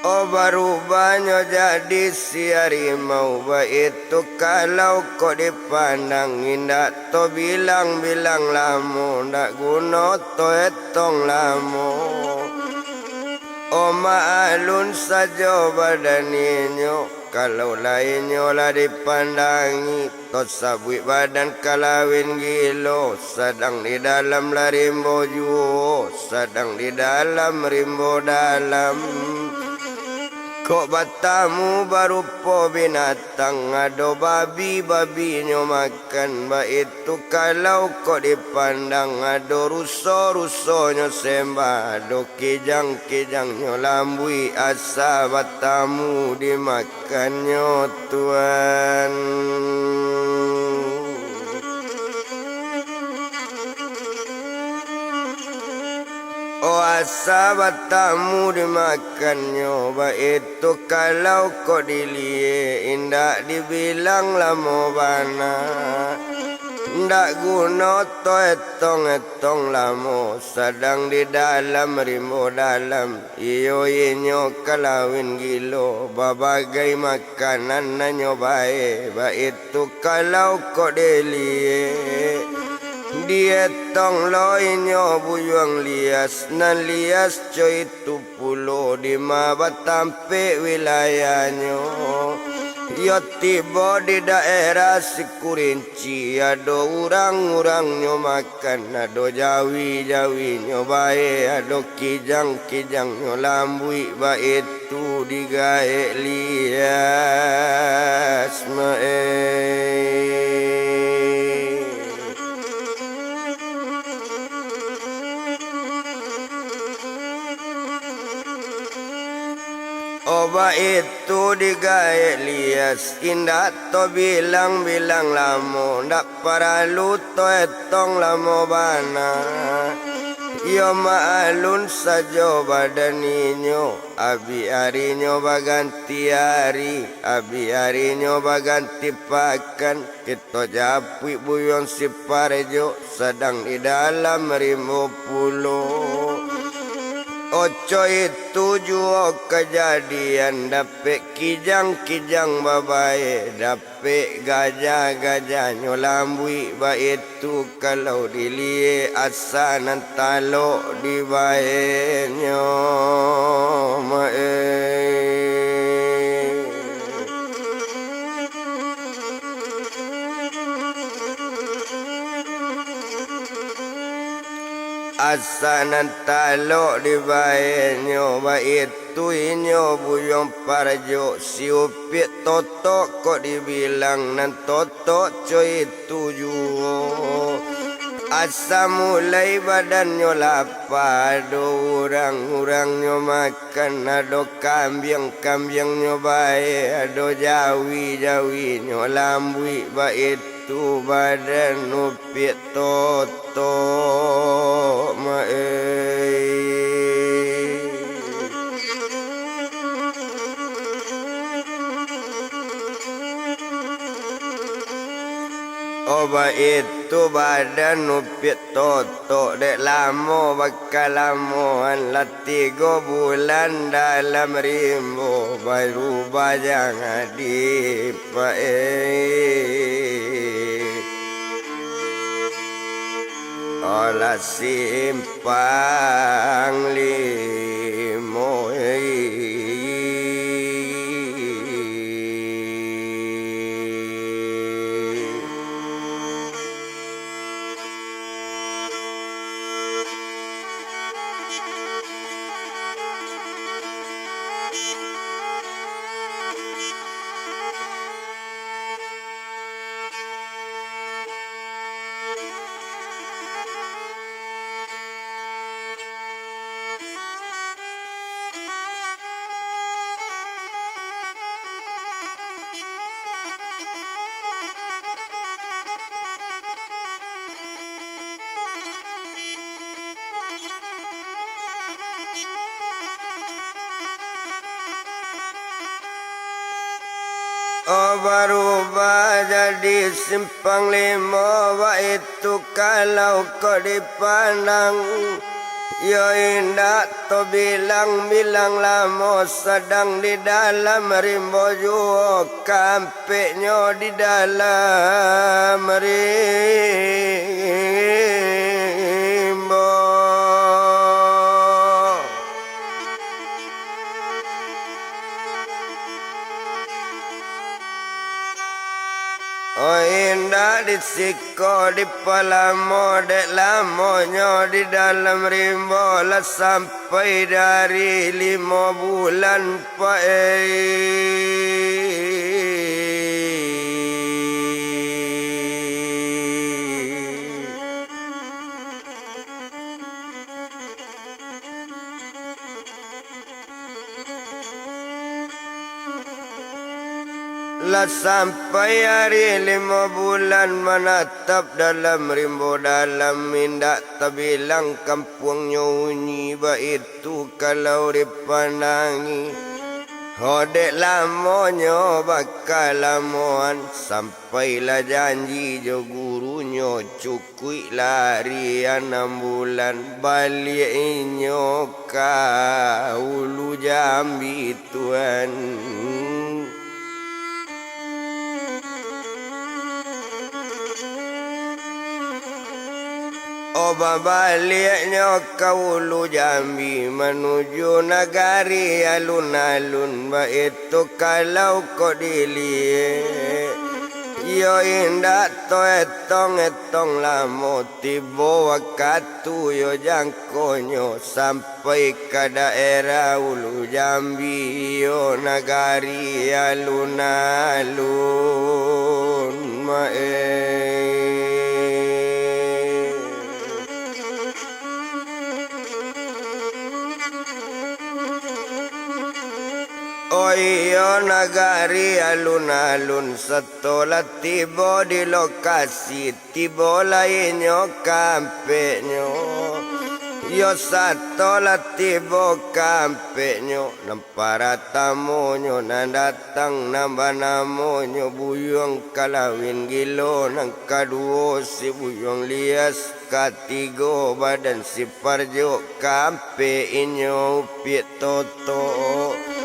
Oh, barubahnyo jadi si harimau, baitu kalau kok dipandang, indak tobilang-bilang lamo, ndak guno toetong lamo. Oh, maalun sajo badan inyo, kalau lah inyo lah dipandangi, tosabuik badan kalawin gilo, sadang di dalam lah rimbo juo, sadang di dalam rimbo dalam. Kok batamu barupo binatang, ado babi-babinyo makan, baitu kalau kok dipandang, ado ruso-rusonyo sembah, ado kijang-kijangnyo lambuik, asa batamu dimakannyo tuan. Oh, asa batamu dimakannyo, baitu kalau kok diliek, indak dibilang lamo bana. Ndak guno toetong-etong lamo, sadang di dalam rimbo dalam. Iyo, inyo kalawin gilo, babagai makanan nan nyo bae, baitu kalau kok diliek. Dietong lo inyo buyuang lias, nan lias co itu pulo, dima batampek wilayahnyo. Iyo tibo di daerah Sikurinci, ado urang-urangnyo makan, ado jawi-jawinyo bae, ado kijang-kijangnyo lambuik, baitu digaek lias mae. Oh, baitu digaek lias, indak tobilang-bilang lamo, ndak paralu toetong lamo bana. Iyo, maalun sajo badan inyo, abih arinyo baganti ari, abih arinyo baganti pakan. Kito japuik buyuang si Parjo, sadang di dalam rimbo pulo. Oco itu juo kajadian, dapek kijang-kijang babae, dapek gajah-gajahnyo lambuik, baitu kalau diliek, asa nan talok dibaenyo mae. Asa nan talok dibaenyo, baitu inyo buyuang Parjo, si Upiak totok kok dibilang, nan totok co itu juo. Asa mulai badannyo lapa, ado urang-urangnyo makan, ado kambiang-kambiangnyo bae, ado jawi-jawinyo lambuik, baitu badan Upiak totok mae. Baitu badan Upiak Totok, dek lamo bakalamoan, lah tigo bulan dalam rimbo, baru bajang dipaek. Olah simpang limo. Oh, barubah jadi simpang limo, baitu kalau kok dipandang. Yo indak to bilang-bilang lamo, sadang di dalam rimbo juo, kampeknyo di dalam rimbo. Oh, indak di siko dipalamo, dek lamonyo di dalam rimbo, lah sampai di ari limo bulan, Pak, eh. Lah sampai ari limo bulan manatap dalam rimbo dalam, indak tabilang kampuangnyo unyi, baitu kalau dipandangi. Ho, dek lamonyo bakalamoan, sampailah janji jo gurunyo, cukuiklah ari anam bulan, baliak inyo ka Ulu Jambi, Tuan. Oh, babaliaknyo ka Ulu Jambi, manuju nagari alun-alun, baitu kalau kok diliek. Iyo indak to etong-etong lamo, tibo wakatu yo jangkonyo, sampai ka daerah Ulu Jambi, iyo nagari alun-alun, Mak, eh. Oh iyo, nagari alun-alun, sato lah tibo di lokasi, tibolah inyo kampeknyo. Iyo, sato lah tibo kampeknyo, nan paratamonyo nan datang, nan banamonyo Buyuang Kalawin Gilo, nan kaduo si Buyuang Lias, katigo badan si Parjok, kaampek inyo Upiak Totok.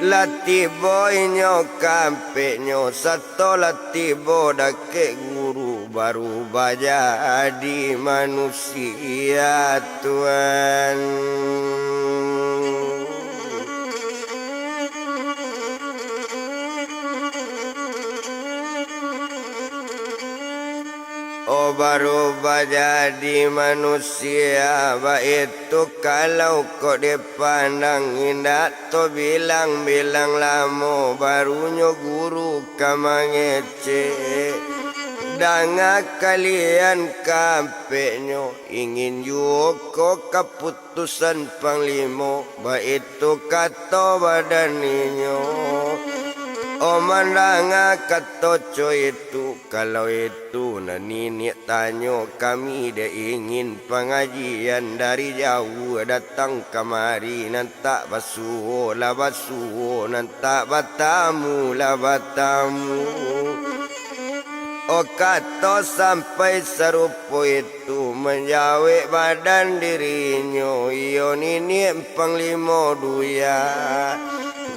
Lah tibo inyo kaampeknyo, sato lah tibo dakek guru, baru bajadi manusia, Tuan. Oh, baru bajadi manusia, baitu kalau kok dipandang, indak to bilang-bilang lamo, barunyo guru ka mangecek. Danga kalian kampeknyo, ingin juo ko kaputusan panglimo, baitu kato badan inyo. Oh, mandanga kato co itu, kalau itu nan niniak tanyo, kami dek ingin pangajian dari jauah datang kamari, nan tak basuo lah basuo, nan tak batamu lah batamu. Oh, kato sampai sarupo itu manjawek badan dirinyo, iyo niniak Panglimo Duya.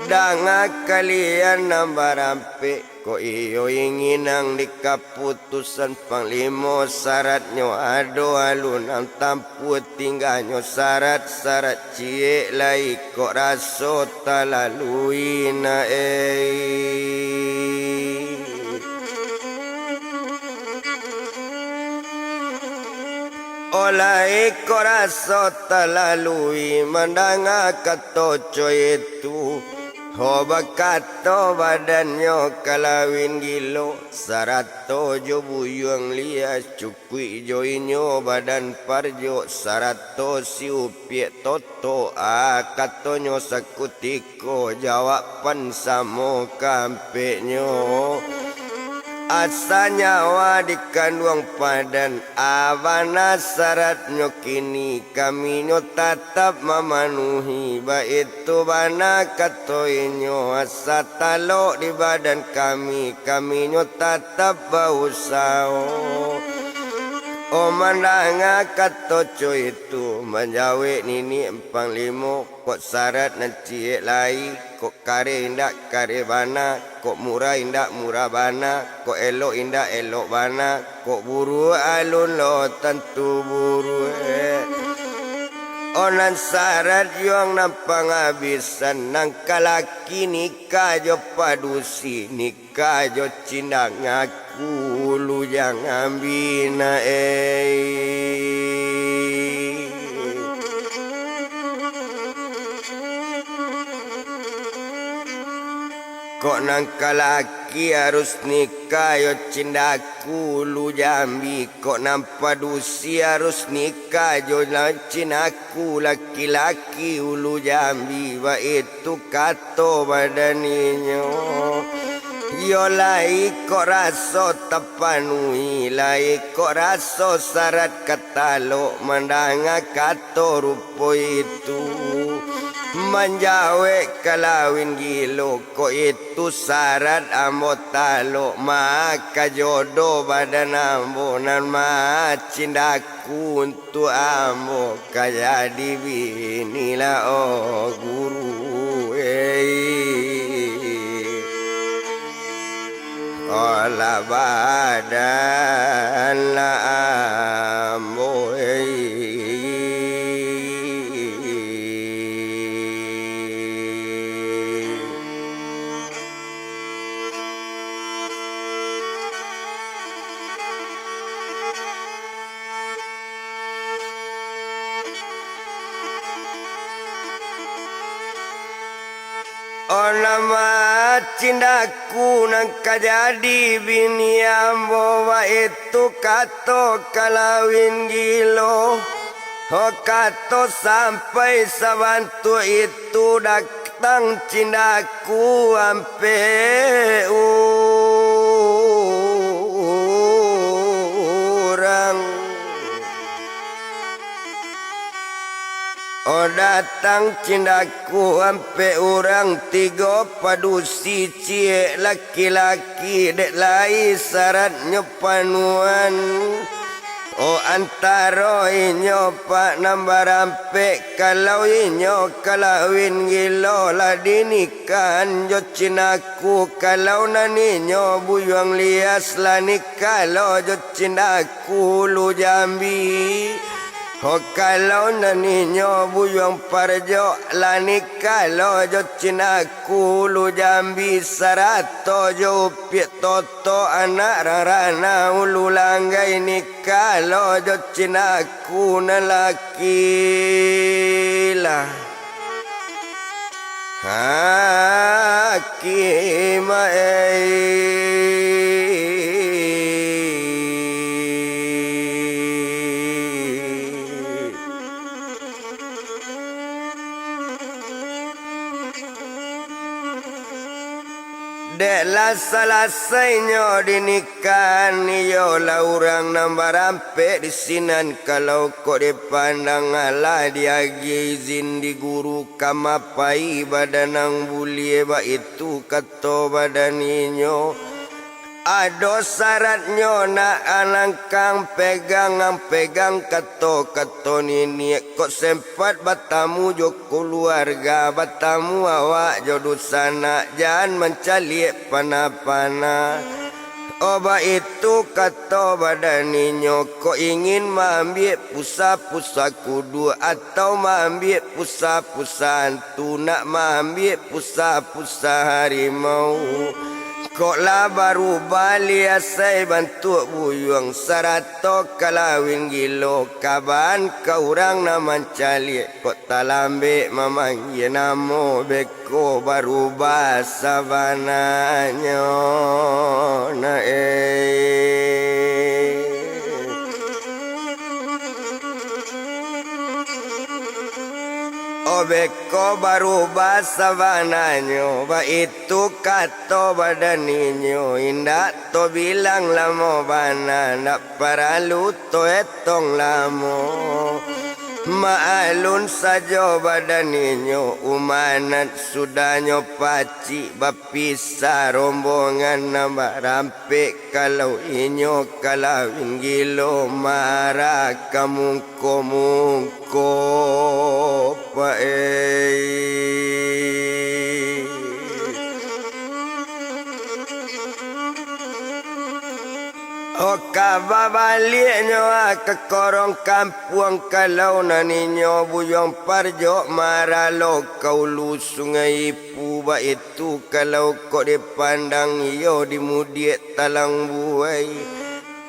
Danga kalian nan barampek, kok iyo inginang di kaputusan Panglimo, saratnyo ado alun nan tampuah tingganyo sarat-sarat ciek lai kok raso talalui na ei. Olai kok raso talalui mandanga kato co itu, ho bakato badannyo kalawin gilo, sarato jo buyuang lias cukuik jo inyo badan parjok, sarato si upiak totok, a katonyo sakutiko. Ko jawaban samo kampeknyo. Asa nyawa dikanduang padan, a bana saratnyo kini, kaminyo tatap mamanuhi, baitu bana kato inyo, asa talok di badan kami, kaminyo tatap bausaho. Oh, mandanga kato co itu, manjawek niniak Panglimo. Kok sarat nan ciek lai, kok kareh indak kareh bana, kok murah indak murah bana, kok elok indak elok bana, kok buruak alun lo tantu buruak. Oh, nan sarat yuang nan pangabisan, nan kalaki nikah jo padusi, nikah jo cindak ngaku lu jangan bina ei. Kok nan kalaki harus nikah yo cindaku ulu jambi, kok nan padusi harus nikah jo nan cindaku laki-laki ulu jambi, baitu kato badan inyo. Iyo lai kok raso tapanuhi, lai kok raso sarat ka talok, mandanga kato rupo itu. Manjawek kalawin gilo, kok itu sarat ambo talok, maka jodoh badan ambo nan macindaku untuak ambo ka jadi bini lah, oh guru ei. Olah badan lah ambo ei. Oh, nan macindaku nan ka jadi bini ambo, baitu kato kalawin gilo. Oh, kato sampai sabantuak itu, datang cindaku ampek urang. Oh, datang cindaku ampek urang, tigo padusi ciek laki-laki, dek lai saratnyo panuan. Oh, antaro inyo pak nan barampek, kalau inyo kalawin gilo lah dinikahan jo cindaku, kalau nan inyo buyuang lias lah nikah lo jo cindaku ulu jambi. Ho, kalau nan inyo buyuang parjok lah nikah lo jo cindaku ulu jambi, sarato jo upiak totok anak rarana ulu langgai nikah lo jo cindaku nan laki lah. Hakim, eh. Dek lah salasainyo dinikahan, iyolah urang nan barampek di sinan, kalau kok dipandang alah diagiah izin di guru ka mapai badan nan buliah, baitu kato badan inyo. Ado saratnyo nak anangkang pegang, ang pegang kato-kato niniak. Kok sempat batamu jo kuluarga, batamu awak jo dunsanak, jan mancaliak panah-panah. Oh, baitu kato badan inyo, kok ingin maambiak pusa-pusa kudu, atau maambiak pusa-pusa tu nak maambiak pusa-pusa harimau. Kok lah barubah liasai bantuak buyuang, sarato kalawin gilo, kabaan ka urang nan mancaliak. Kok talambek mamanggia namo, beko barubah sabananyo, nak, eh. Oh, beko barubah sabananyo, baitu kato badan inyo, indak tobilang lamo bana, ndak paralu toetong lamo. Maalun sajo badan inyo, umanat sudahnyo pacik, bapisah rombongan nan barampek. Kalau inyo kalawin gilo, marah ka mungko-mungko, Pak, eh. Oh, ka babaliaknyo, ah, ka korong kampuang, kalau nan inyo buyuang parjok, marah lo ka ulu Sungai Ipu, baitu kalau kok dipandang iyo di mudiak talang buai.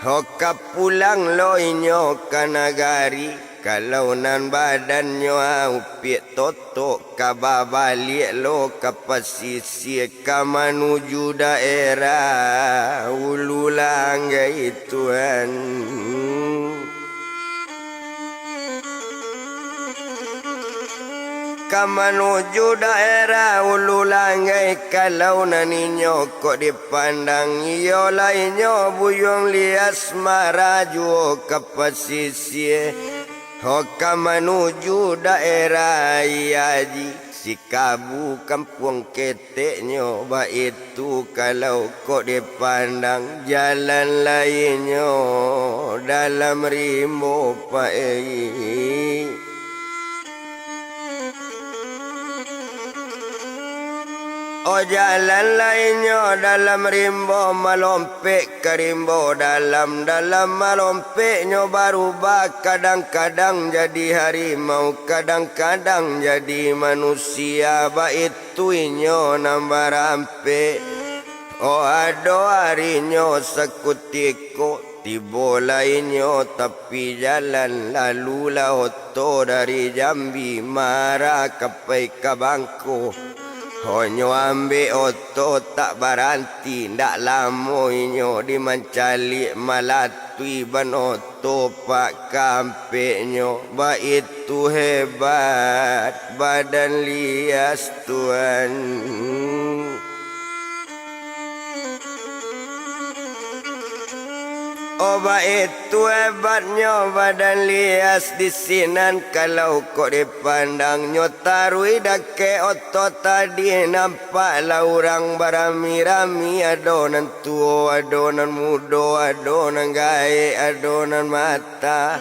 Ho ka pulang lo inyo ka nagari, kalau nan badannyo aupiak totok, ka babaliak lo ka pasisia, ka manuju daerah Ulu Langgai, Tuan. Ka manuju daerah Ulu Langgai, kalau nan inyo kok dipandang, iyolah inyo buyuang lias, marah juo ka pasisia. Ho ka manuju daerah Aia Aji, Sikabu kampuang keteknyo, baitu kalau kok dipandang, jalan lainyo dalam rimbo, Pak, eh. Oh, jalan lainnyo dalam rimbo, malompek ka rimbo dalam. Dalam malompeknyo barubah, kadang-kadang jadi harimau, kadang-kadang jadi manusia, baitu inyo nan barampek. Oh, ado arinyo sakutiko, tibo lainnyo tapi jalan, lalulah oto dari Jambi, marah ka pai ka Bangko. Honyo ambek oto tak baranti, ndak lamo inyo di mancaliak, malatui ban oto pak kampeknyo, baitu hebat badan lias, Tuan. Oh, baitu hebatnyo badan lias di sinan, kalau kok dipandang, nyo taruih dakek oto tadi, nampaklah urang barami-rami, ado nan tuo, ado nan mudo, ado nan gaek, ado nan matah.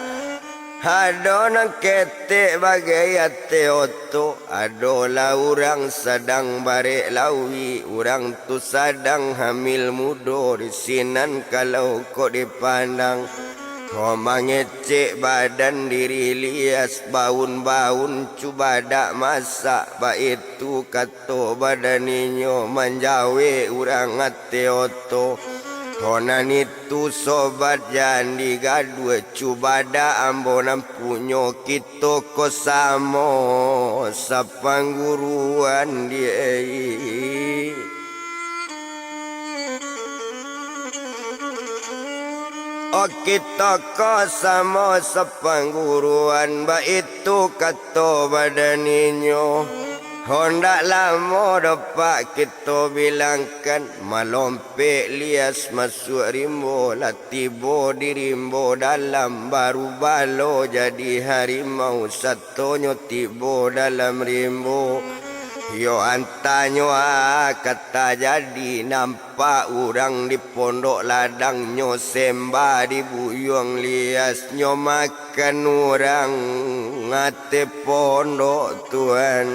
Ado nan ketek bagai ateh oto, adolah urang sadang barek lauik, urang tu sadang hamil mudo di sinan kalau kok dipandang. Ho mangecek badan diri lias, baun-baun cubadak masak, baitu kato badan inyo manjawek urang ateh oto. Ho nan itu sobat, jan digaduah, cubadak ambo nan punyo, kito ko samo sapangguruan, Diak. Oh, kito ko samo sapangguruan, baitu kato badan inyo. Hondak lamo doh pak kito bilangkan, malompek lias masuak rimbo, lah tibo di rimbo dalam, barubah lo jadi harimau, satonyo tibo dalam rimbo. Iyo antanyo a ka tajadi, nampak urang di pondok ladang, nyo sembah di buyuang lias, nyo makan urang ateh pondok, Tuan.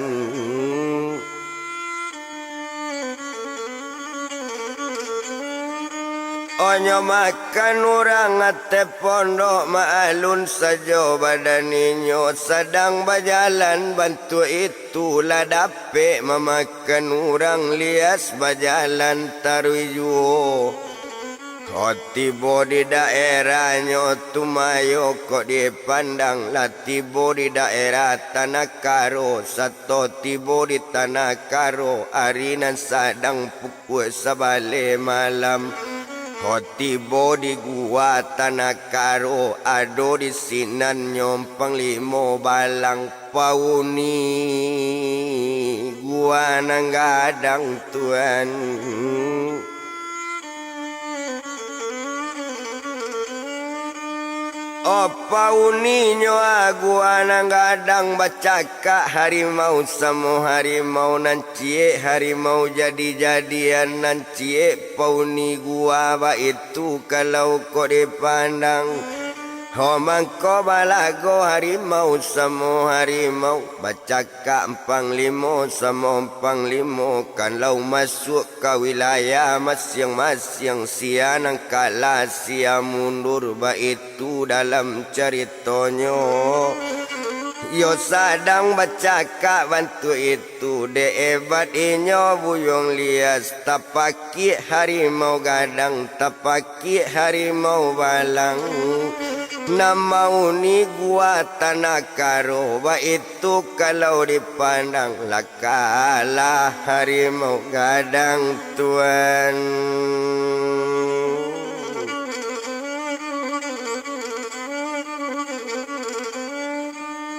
Onyo makan urang ateh pondok, maalun sajo badan inyo, sadang bajalan bantuak itu, lah dapek mamakan urang, lias bajalan taruih juo. Kok tibo di daerahnyo tu, mayo kok dipandang, lah tibo di daerah Tanah Karo, sato tibo di Tanah Karo, ari nan sadang pukua sabaleh malam. Kok tibo di Gua Tanah Karo, ado di sinan nyo Panglimo Balang, pauni gua nan gadang, Tuan. O pauninyo a gua nan gadang, bacakak harimau samo harimau, nan ciek harimau jadi-jadian, nan ciek pauni gua, baitu kalau kok dipandang. Ho mangko balago harimau samo harimau, bacakak panglimo samo panglimo, kan lah masuak ka wilayah masiang-masiang, sia nan kalah sia mundur, baitu dalam caritonyo. Iyo sadang bacakak bantuak itu, dek ebat inyo buyuang lias, tapakiak harimau gadang, tapakiak harimau balang. Nan mauni gua Tanah Karo, baitu kalau dipandang, lah kalah harimau gadang, Tuan.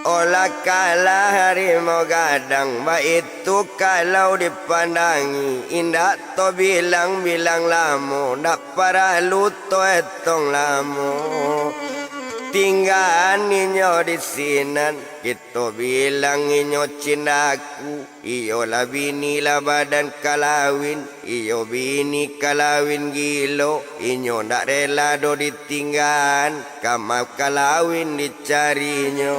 O lah kalah harimau gadang, baitu kalau dipandangi, indak tabilang-bilang lamo, ndak paralu taetong lamo. Tinggaan inyo di sinan, kito bilang inyo cindaku. Iyo lah bini lah badan kalawin, iyo bini kalawin gilo, inyo ndak rela doh ditinggaan, ka ma kalawin dicarinyo.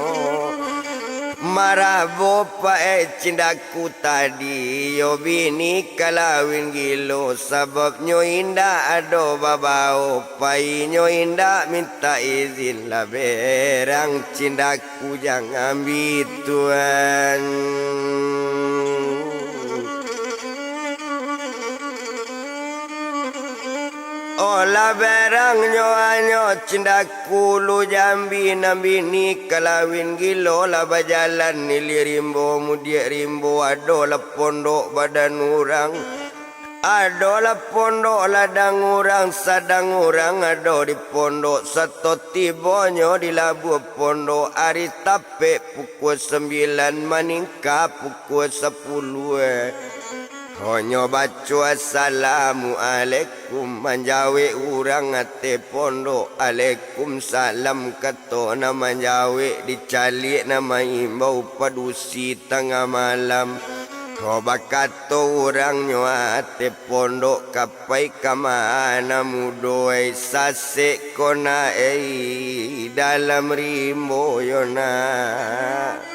Marabo paek cindaku tadi, iyo bini kalawin gilo, sababnyo indak ado babao, painyo indak mintak izin, lah berang cindaku. Kujang ambi tuan. Olah berangnyo anyo cindaku lu jambi nan bini kalawin gilo lah bajalan ilia rimbo mudiak rimbo adolah pondok badan urang. Adolah pondok ladang urang, sadang urang ado di pondok, sato tibonyo di labuah pondok, ari tapek pukua sambilan maningka pukua sapuluah. Honyo baco assalamualaikum, manjawek urang ateh pondok, alaikumsalam kato nan manjawek, dicaliak nan maimbau padusi tangah malam. Ho bakato urangnyo ateh pondok, ka pai ka ma anak mudo ai, sasek ko nak ai, dalam rimbo yo nak.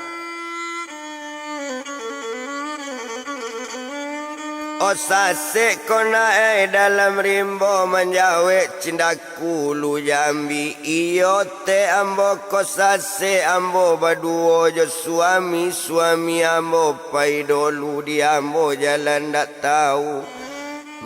O sasek ko nak ai, dalam rimbo manjawek cindaku lu jambi, iyo teh ambo ko sasek ambo baduo jo suami, suami ambo pai dolu di ambo jalan ndak tau.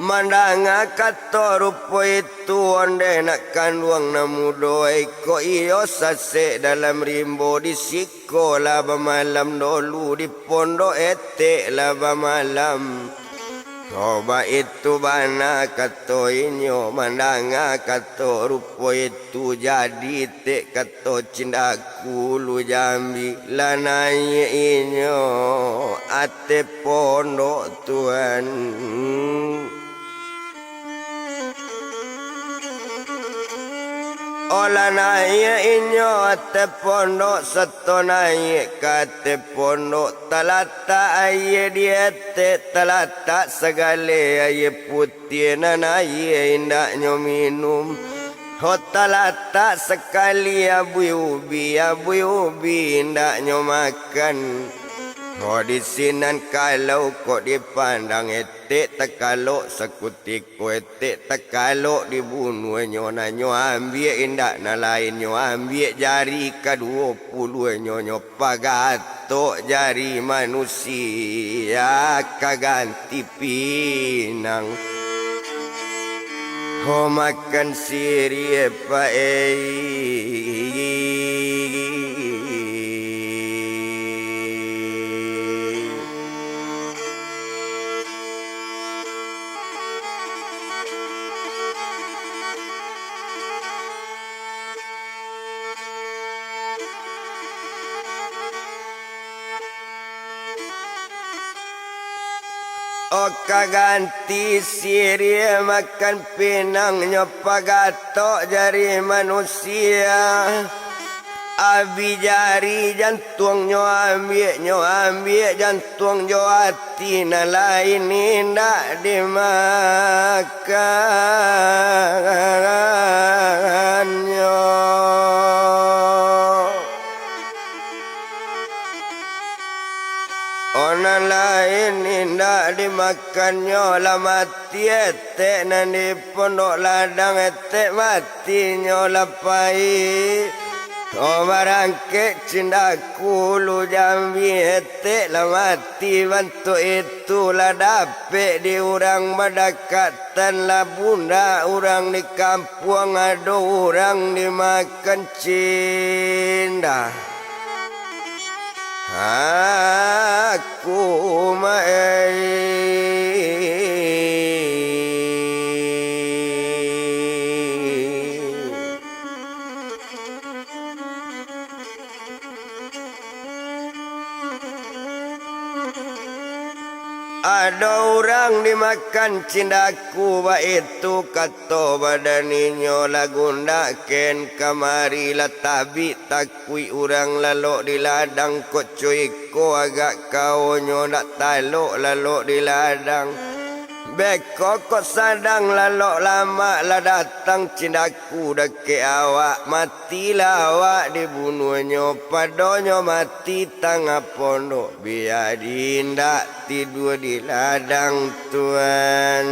Mandanga kato rupo itu ondeh nak kanduang nan mudo iko, iyo sasek dalam rimbo di siko lah bamalam dolu, di pondok etek lah bamalam. Ho baitu bana kato inyo, mandanga kato rupo itu jadi tek kato cindaku lu jambi, lah naiak inyo ateh pondok tuan. Olah naiak inyo ateh pondok, sato naiak ka ateh pondok, talatak aia di etek, talatak sagaleh aia putiah nan aia indaknyo minum. Ho talatak sakali abuih ubi, abuih ubi indaknyo makan. Ho di sinan kalau kok dipandang etek takalok sakutiko, etek takalok dibunuahnyo, nan nyo ambiak indak nan lain, nyo ambiak jari kaduo puluahnyo, nyo pagatok jari manusia ka ganti pinang. Ho makan siriah paeh. Oka ganti siriah makan pinang, nyo pagatok jari manusia. Abih jari jantuang nyo ambiak, nyo ambiak jantuang jo ati, nan lain indak dimakannyo. Oh, nan lain indak dimakannyo, lah mati etek nan di pondok ladang, etek matinyo lah pai. Oh, barangkek cindaku ulu jambi, etek lah mati bantuak itu, lah dapek di urang badakatan, lah bundak urang di kampuang, ado urang dimakan cindak. Aku maeh. Ado urang dimakan cindaku, baitu kato badan inyo, lah gundak ken kamari, lah tabik takuik urang lalok di ladang, kok co iko agak kaonyo, ndak talok lalok di ladang. Beko kok sadang lalok lamak, lah datang cindaku dakek awak, matilah awak dibunuahnyo, padonyo mati tangah pondok, bia di indak tidua di ladang, Tuan.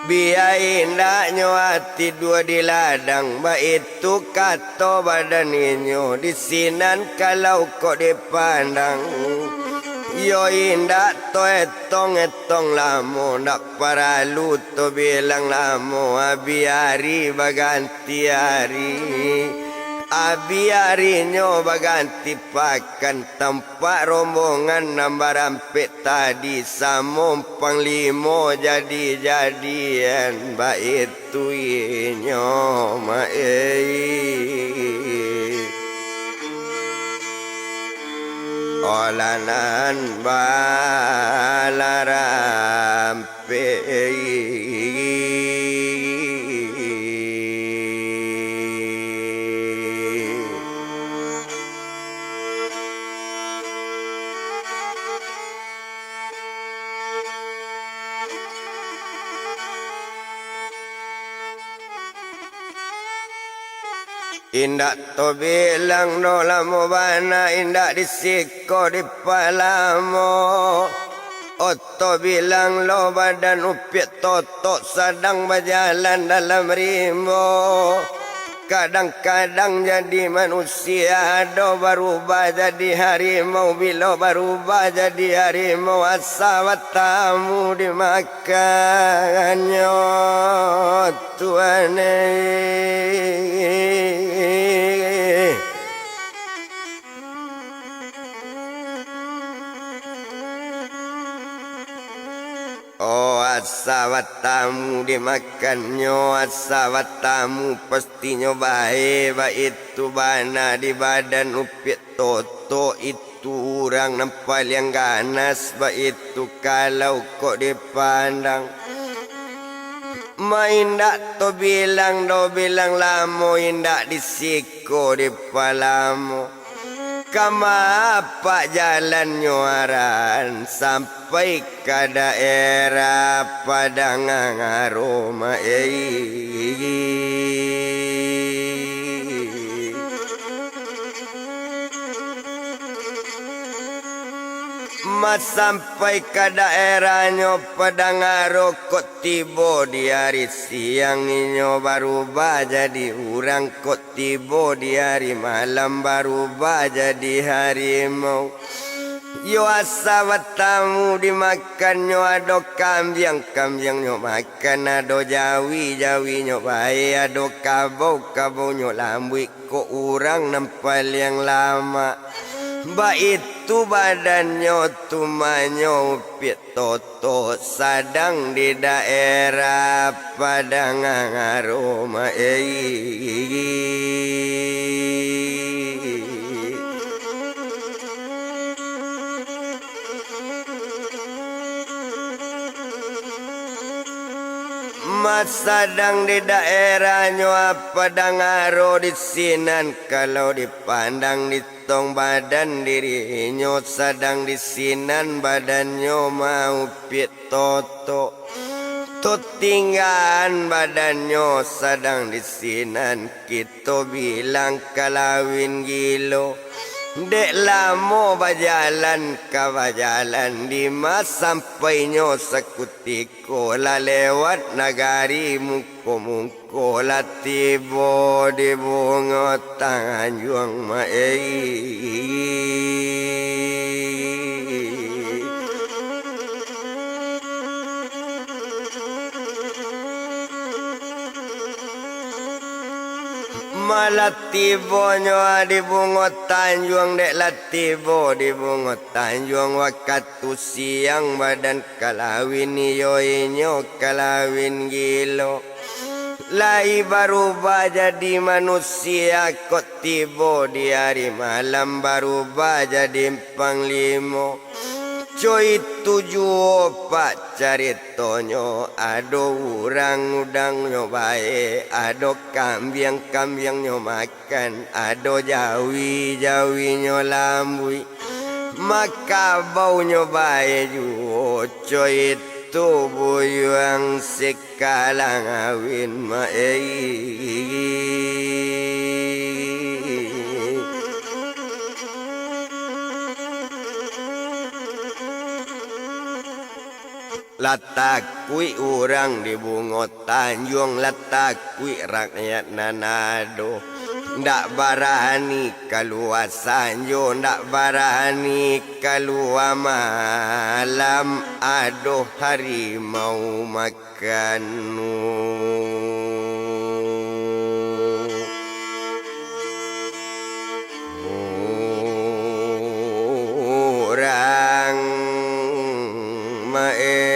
Bia indaknyo ati duo di ladang, baitu kato badan inyo, di sinan kalau kok dipandang. Iyo indak to etong-etong lamo, ndak paralu to bilang lamo, abih ari baganti ari, abih arinyo baganti pakan, tam- Pak rombongan nan barampek tadi, samo panglimo jadi-jadian, baitu inyo maeh. Olah nan balaram- pek. Indak to bilang doh lamo bana, indak di siko dipalamo. Oto bilang lo badan upiak totok sadang bajalan dalam rimbo. Kadang-kadang jadi manusia, ado barubah jadi harimau, bilo barubah jadi harimau, asa batamu dimakannyo. Tuhan eh. Oh, asa batamu dimakannyo, asa batamu pastinyo bae, baitu bana di badan upiak totok itu. tu urang nan paliang ganas, baitu kalau kok dipandang. Maindak to bilang do bilang lamo, indak di siko dipalamo. Ka ma apak jalannyo arahan sampai ka daerah Padang Aro, ma ei. Ma sampai ka daerahnyo Padang Aro, kok tibo di ari siang, inyo barubah jadi urang, kok tibo di ari malam, barubah jadi harimau. Yo asa batamu dimakannyo, ado kambiang, kambiangnyo makan, ado jawi, jawinyo bae, ado kabau, kabaunyo lambuik, kok urang nan paliang lamak. Baitu badannyo tumanyo upiak toto, sadang di daerah Padang Aro, ma ei. Ma sadang di daerahnyo Padang Aro di sinan, kalau dipandang di tong badan dirinyo, sadang di sinan badannyo maupiak toto. Totinggaan badannyo sadang di sinan, kito bilang kalawin gilo. Dek lamo bajalan ka bajalan, dima sampainyo sakutiko, lah lewat nagari muko-muko, lah tibo di Bungo Tanjuang, ma ei. Ma lah tibonyo di Bungo Tanjuang, dek lah tibo di Bungo Tanjuang, wakatu siang badan kalawin, iyo inyo kalawin gilo. Lai barubah jadi manusia, kok tibo di ari malam, barubah jadi panglimo. Co itu juo, Pak, caritonyo, ado urang udangnyo bae, ado kambiang-kambiangnyo makan, ado jawi-jawinyo lambuik, ma kabaunyo bae juo, co itu buyuang sik kalang awin, ma ei. Lah takuik urang di Bungo Tanjuang, lah takuik rakyat nan ado. Ndak barani kalua sanjo, ndak barani kalua malam, ado harimau mak- kanu urang, ma ei.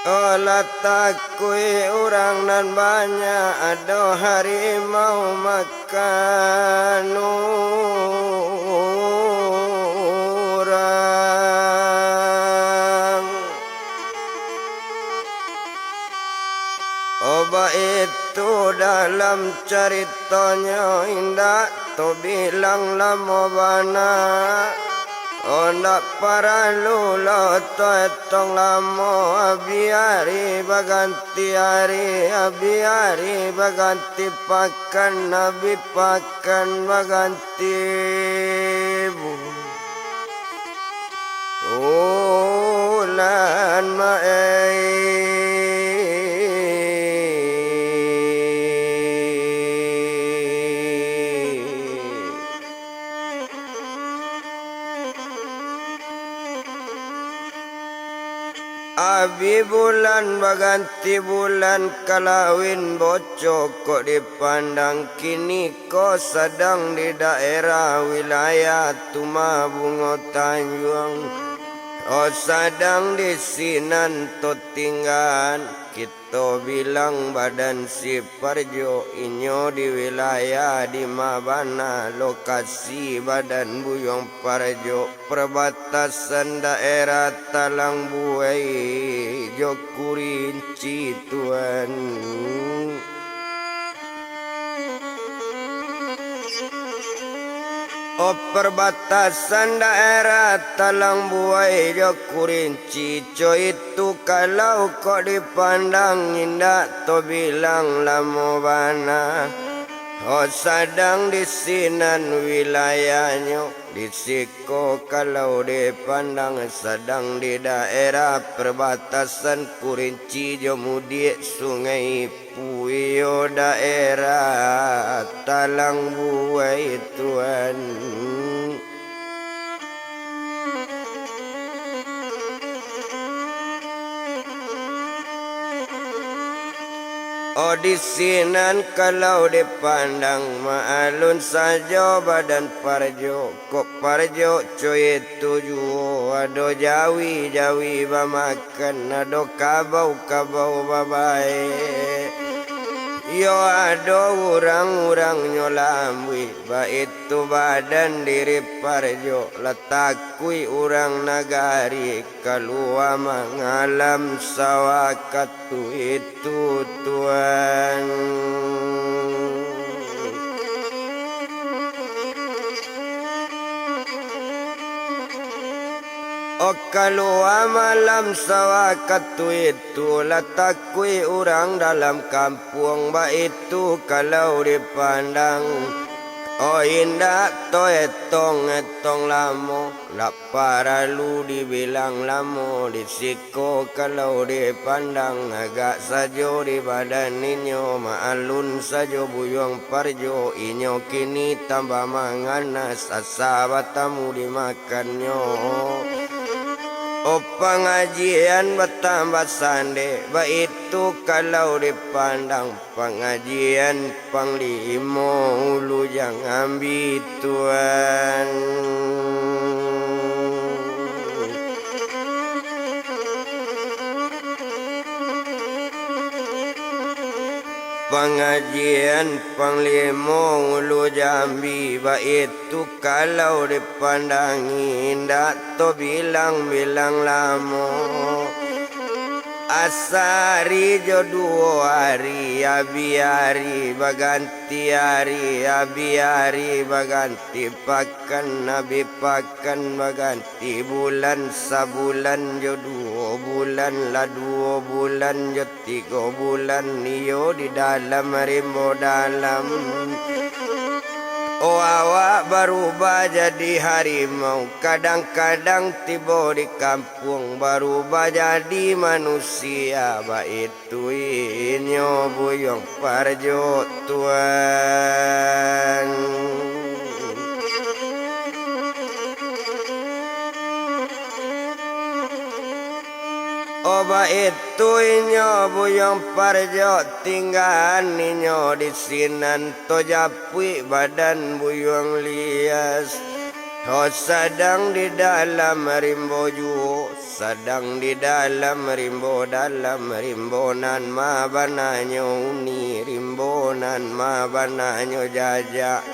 Alah takuik urang nan banyak, ado harimau makan urang. Oh, baitu dalam caritonyo, indak tabilang lamo bana. Oh, ndak paralu lo taetong lamo, abih ari baganti ari, abih ari baganti pakan, abih pakan baganti bu-, bulan, ma Abih bulan baganti bulan, kalawin bocokok dipandang, kiniko sadang di daerah wilayah Tumah Bungo Tanjuang. Oh, sadang di sinan to tinggaan, kito bilang badan si Parjo, inyo di wilayah di ma bana lokasi badan Buyuang Parjo, perbatasan daerah Talang Buai jo Kurinci, tuan. Oh, perbatasan daerah Talang Buai jo Kurinci, co itu kalau kok dipandang indak to bilang lamo bana. Oh, sadang di sinan wilayahnyo, di siko kalau dipandang sadang di daerah perbatasan Kurinci jo mudiak Sungai Puyo daerah Talang Buai, tuan. Oh, di sinan kalau dipandang, maalun sajo badan Parjo, kok Parjo co itu juo, ado jawi-jawi bamakan, ado kabau-kabau babaek, iyo ado urang-urangnyo lambuik, baitu badan diri Parjo, lah takuik urang nagari, kalua mangalam sawah katu itu, tuan. Oh, kalua malam sawah katu itu, lah takuik urang dalam kampuang, baitu kalau dipandang. Oh, indak to etong-etong lamo, ndak paralu dibilang lamo, di siko kalau dipandang, agak sajo di badan inyo, maalun sajo Buyuang Parjo, inyo kini tambah manganas, asa batamu dimakannyo. Oh, pangajian batambah sandek, baitu kalau dipandang, pangajian Panglimo Ulu Jambi, tuan. Pangajian Panglimo Ulu Jambi, baitu kalau dipandangi, indak to bilang-bilang lamo. Asa ari jo duo ari, abih ari baganti ari, abih ari baganti pakan, abih pakan baganti bulan, sabulan jo duo bulan, lah duo bulan jo tigo bulan, iyo di dalam rimbo dalam. Oh, awak barubah jadi harimau, kadang-kadang tibo di kampuang barubah jadi manusia, baitu inyo Buyuang Parjo, tuan. Oh, baitu inyo Buyuang Parjo, tinggaan inyo di sinan, to japuik badan Buyuang Lias. Oh, sadang di dalam rimbo juo, sadang di dalam rimbo dalam, rimbo nan ma bananyo uni, rimbo nan ma bananyo jajak.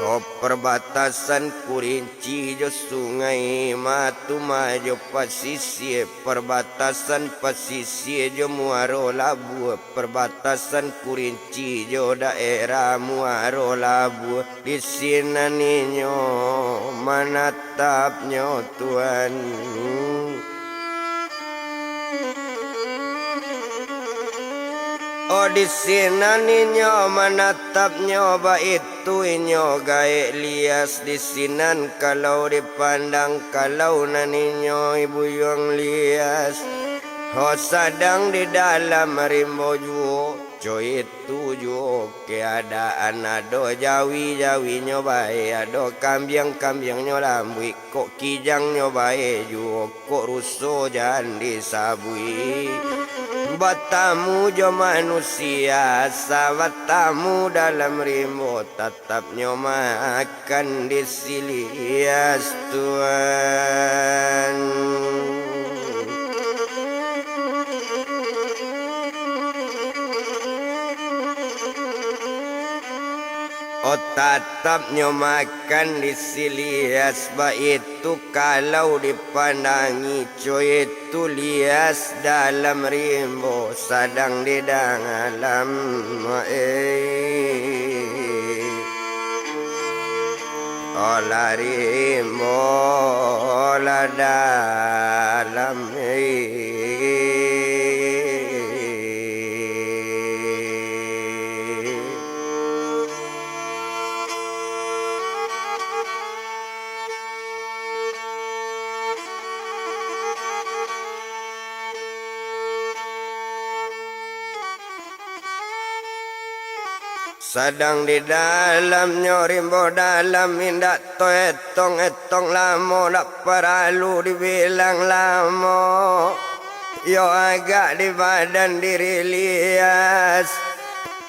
Oh, perbatasan Kurinci jo Sungai Matumah jo pasisia, perbatasan pasisia jo Muaro Labuah, perbatasan Kurinci jo daerah Muaro Labuah, di sinan inyo manatapnyo, tuan. Oh, di sinan inyo manatapnyo, baitu inyo gaek Lias, di sinan kalau dipandang, kalau nan inyo Buyuang Lias. Oh, sadang di dalam rimbo juo, Co itu juo keadaan, ado jawi-jawinyo bae, ado kambiang-kambiangnyo lambuik, kok kijangnyo bae juo, kok ruso jan disabuik. Batamu jo manusia, sabatamu dalam rimbo, tatapnyo makan di silias tuan. Oh, tatapnyo makan di silias, baitu kalau dipandangi, co itu lias dalam rimbo sadang di dalam, eh. Olah rimbo lah dalam, eh. Sadang di dalamnyo rimbo dalam, indak taetong-etong lamo, dak paralu dibilang lamo. Yo agak di badan diri lias.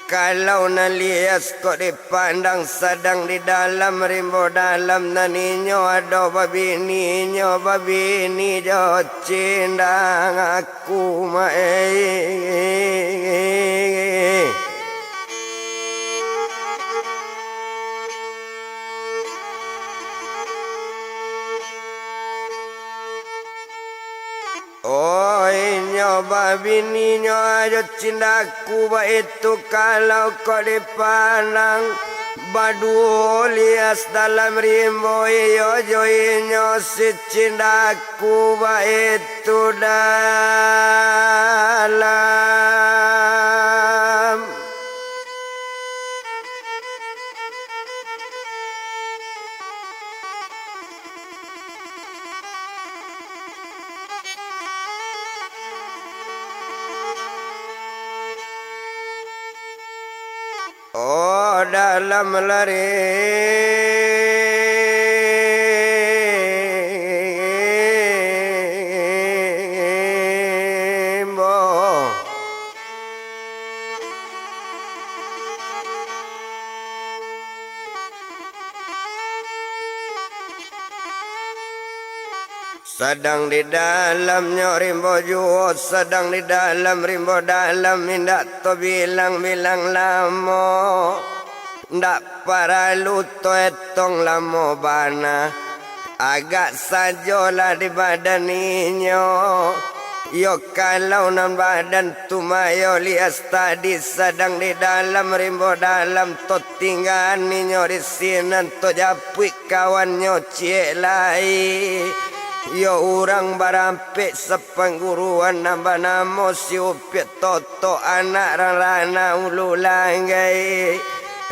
Kalau nan lias kok dipandang, sadang di dalam rimbo dalam, nan inyo ado babininyo, babini jo cindang aku, ma-, eh. Oh, inyo babininyo jo cindaku, baitu kalau kok dipandang, baduo lias dalam rimbo, iyo jo inyo si cindaku, baitu dalam. Oh, dalam larimbo. Sadang di dalamnyo rimbo juo, sadang di dalam rimbo dalam, indak tabilang-bilang lamo, ndak paralu taetong lamo bana. Agak sajolah di badan inyo. Iyo kalau nan badan tu mayo lias tadi, sadang di dalam rimbo dalam, tatinggaan inyo di sinan, tajapuik kawannyo ciek lai. Iyo urang barampek sapangguruan nan banamo si Upiak Totok, anak Rangrana Ulu Langgai.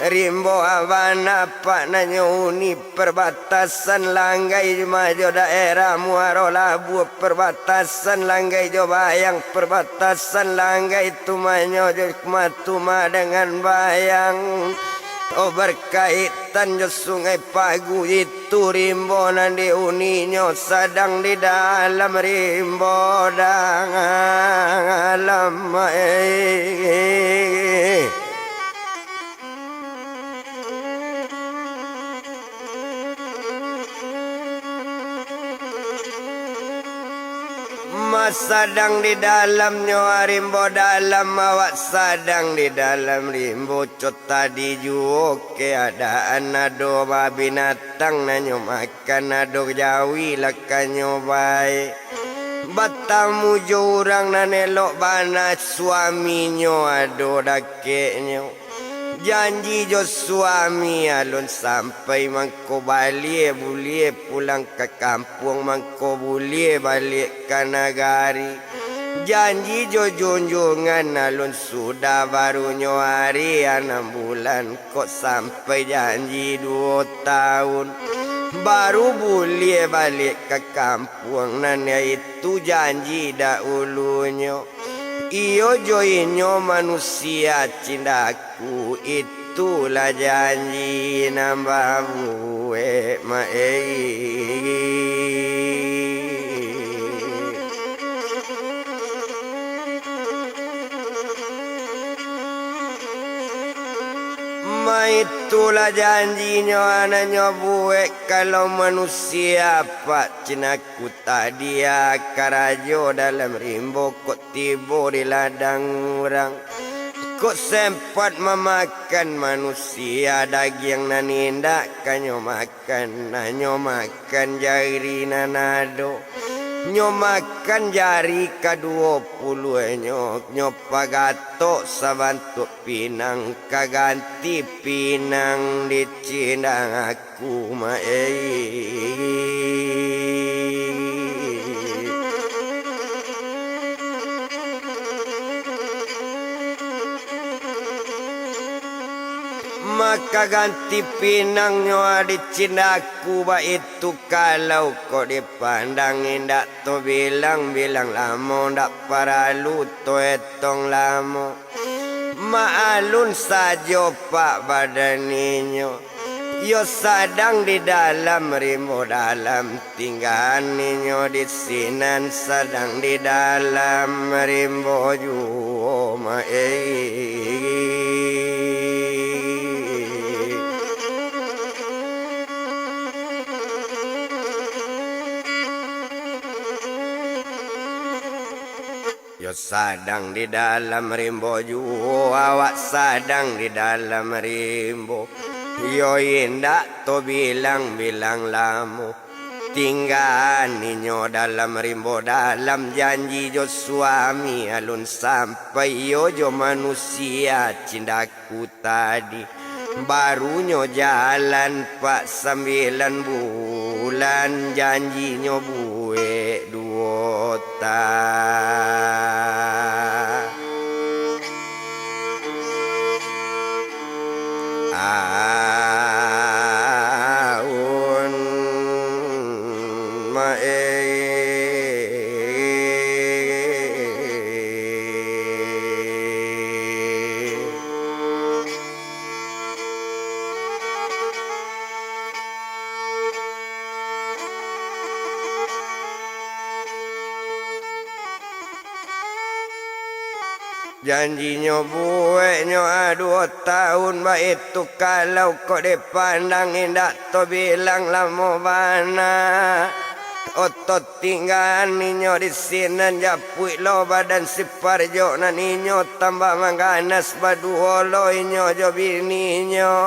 Rimbo abana apak nanyo uni, perbatasan Langgai ma jo daerah Muaro Labuah, perbatasan Langgai jo Bayang, perbatasan Langgai tu manyo jo Matuma dengan Bayang. Oh, berkaitan jo Sungai Pagu itu, rimbo nan diuninyo sadang di dalam rimbo dalam, eh. Masadang di dalamnyo rimbo dalam, awak sadang di dalam rimbo, co tadi juo keadaan, ado babinatang nanyo makan, ado jawi lakanyo bae. Batamu jo urang nan elok bana, suaminyo ado dakeknyo. Janji jo suami alun sampai, mangko balie bulie pulang ka kampuang, mangko bulie baliak ka nagari. Janji jo junjuangan alun sudah, barunyo ari anam bulan, kok sampai janji duo taun, baru bulie baliak ka kampuang, nan itu janji dahulunyo. Iyo jo inyo manusia cindaku, itulah janji nan babuek, Mak, ei. Ma itulah janjinyo, nan nyo buek, kalau manusia, Pak, cindaku tadi, a, karajo dalam rimbo, kok tibo di ladang urang, kok sempat mamakan manusia, dagiang nan indak ka nyo makan, nan nyo makan jari nan ado. Nyo makan jari kaduo puluahnyo, nyo pagatok sabantuak pinang, ka ganti pinang di cindang aku, Mak, ei. Maka ganti pinangnyo di cindaku, baitu kalau kok dipandang, indak tabilang-bilang lamo, ndak paralu taetong lamo. Maalun sajo, Pak, badan inyo. Iyo sadang di dalam rimbo dalam, tinggaan inyo di sinan sadang di dalam rimbo juo, Mak, ei. Iyo sadang di dalam rimbo juo, awak sadang di dalam rimbo. Iyo indak tabilang-bilang lamo. Tinggaan inyo dalam rimbo dalam, janji jo suami alun sampai, iyo jo manusia cindaku tadi. Barunyo jalan, Pak, sambilan bulan, janjinyo buek duo ta- aun, Mak, ei. Janjinyo bueknyo a duo taun, baitu kalau kok dipandang indak tabilang lamo bana. Oto tinggaan inyo di sinan, japuik lo badan si Parjo nan inyo tambah mangganas, baduo lo inyo jo bininyo.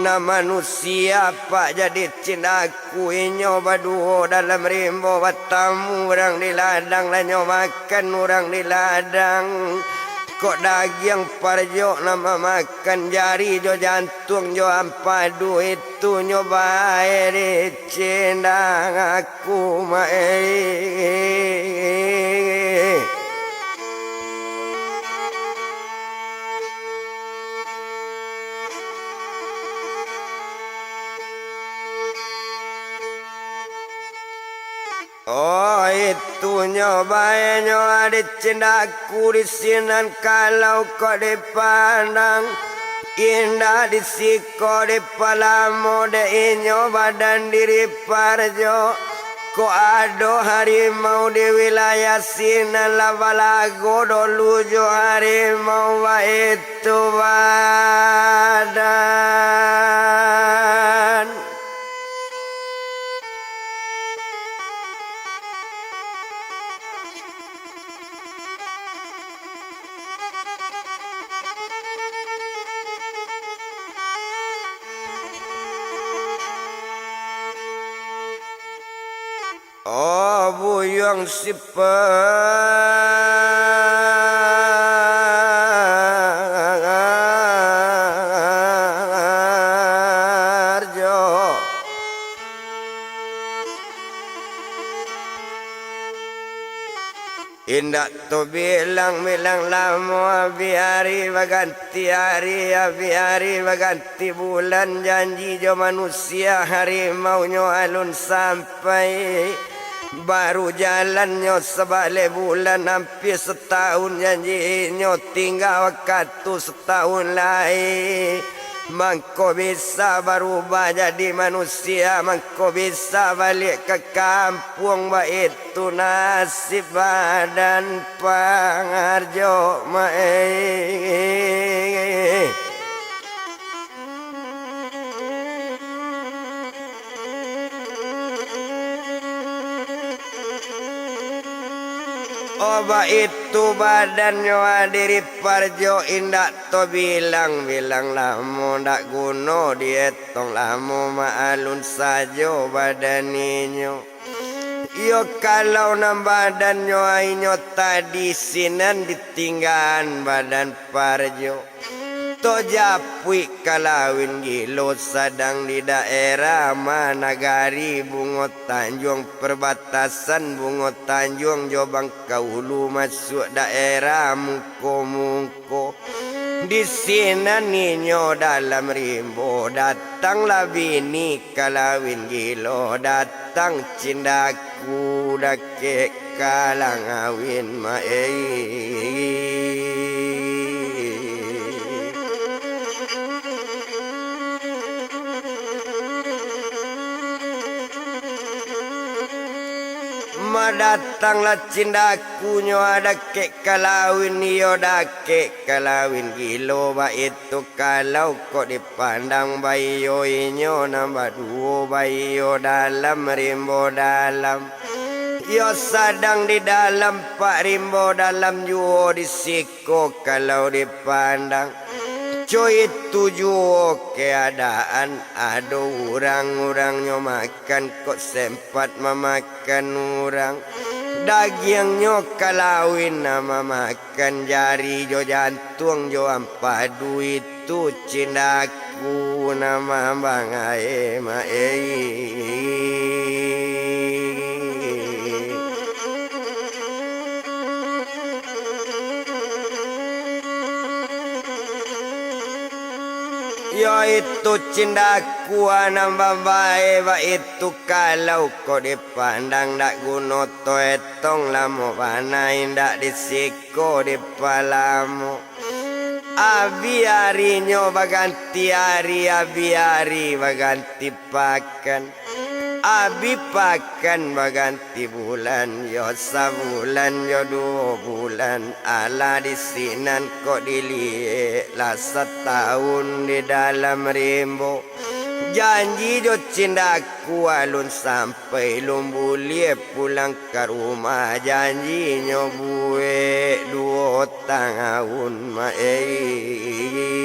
Nan manusia, Pak, jadi cindaku, inyo baduo dalam rimbo batamu, urang di ladang lah nyo makan, urang di ladang. Kok dagiang Parjo nan mamakan, jari jo jantuang jo ampadu, itu nyo bae di cindang aku, Mak, ei. Oh, itu nyo bae nyo di cindaku di sinan, kalau kok dipandang, indak di siko dipalamo dek inyo badan diri Parjo. Kok ado harimau di wilayah sinan, lah balago dulu jo harimau, baitu badan. Oh, buyuang si Parjo. Indak tabilang-bilang lamo, abih ari baganti ari, abih ari baganti bulan, janji jo manusia, harimaunyo alun sampai. Baru jalannyo sabaleh bulan, ampia satahun janjinyo, tingga wakatu satahun lai. Mangko bisa barubah jadi manusia, mangko bisa baliak ka kampuang, baitu nasib badan pangarjo, mak ai. Oh, baitu badannyo, Adi Riparjo, indak tabilang-bilang lamo, ndak guno dietong lamo, maalun sajo badan inyo. Iyo, kalau nan badannyo ainyo tadi sinan ditinggaan badan Parjo. Tojapuik kalawin gilo sadang di daerah ma nagari Bungo Tanjuang, perbatasan Bungo Tanjuang jo Bangkaulu, masuak daerah Muko-Muko. Di sinan inyo dalam rimbo, datanglah bini kalawin gilo, datang cindaku dakek ka langawin, mak ai. Ma datanglah cindakunyo, dakek kalawin, iyo dakek kalawin gilo, baitu kalau kok dipandang, baiyo inyo nan baduo, baiyo dalam rimbo dalam. Iyo sadang di dalam pak rimbo dalam juo di siko kalau dipandang. Co itu juo keadaan, ado urang-urangnyo makan kok sempat mamakan urang. Dagiangnyo kalawin nan mamakan jari jo jantuang jo ampadu itu, cindaku nan mambangai, mak ai. Iyo itu cindaku nan mambangai, baitu kalau kok dipandang, ndak guno taetong lamo bana, indak di siko dipalamo. Abih arinyo baganti ari, abih ari baganti pakan, abih pakan baganti bulan, yo sabulan yo duo bulan. Alah, di sinan kok diliek lah satahun di dalam rimbo. Janji jo cindaku alun sampai, lun buliah pulang ka rumah, janjinyo buek duo tahun, mak ai.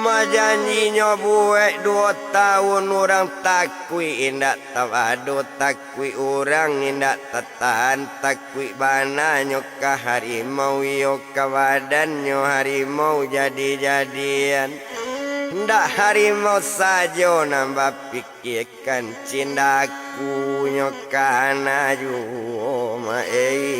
Ma janjinyo buek duo tahun, urang takuik indak tabado, takuik urang indak tatahan, takuik bananyo ka harimau, iyo ka badannyo harimau jadi-jadian. Ndak harimau sajo nan bapikiakan, cindakunyo kana juo, mak ai.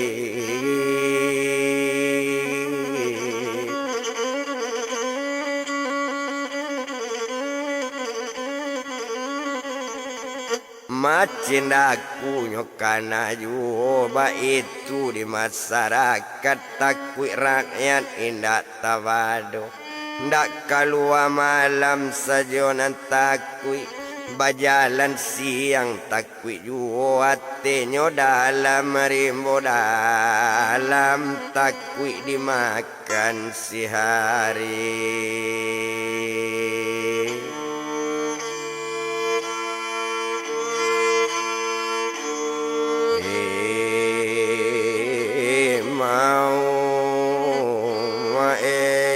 Ma cindakunyo kana juo, baitu di masarakat, takuik rakyat indak tabado. Ndak kalua malam sajo nan takuik, bajalan siang takuik juo, atenyo dalam rimbo dalam, takuik dimakan kan sihari. Eh, mau, eh.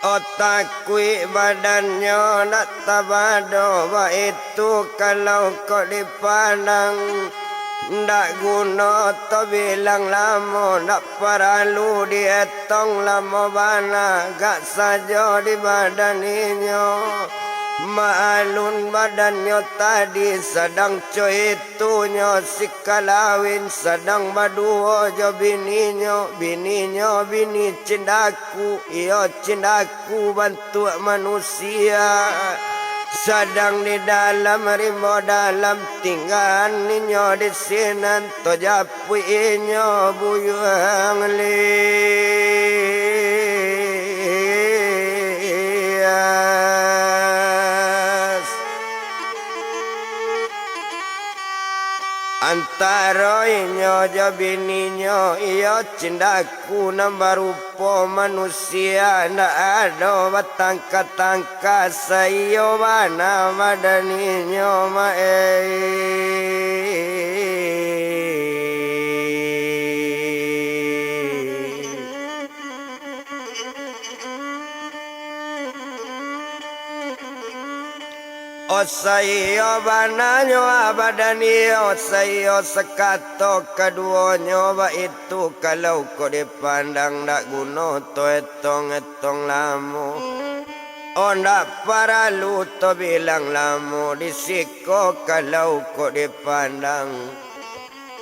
Otak kuik badannyo ndak tabado, baitu kalau kok dipandang. Ndak guno tabilang lamo, ndak paralu dietong lamo bana, gak sajo di badan inyo. Maalun badannyo tadi sadang coitunyo si kalawin, sadang baduo jo bininyo, bininyo bini cindaku, iyo cindaku bantuak manusia. Sadang di dalam rimbo dalam, tinggaan inyo di sinan, tojapuik inyo buyuang lias. Antaro inyo jo bininyo, iyo cindaku nan barupo manusia, ndak ado batangka-tangka, saiyo bana badan inyo, ma-, eh. Osaiyo bananyo badan iyo, osaiyo sakato kaduonyo, baitu kalau kok dipandang ndak guno toetong-etong lamo. Ondak paralu tobilang lamo, di siko kalau kok dipandang.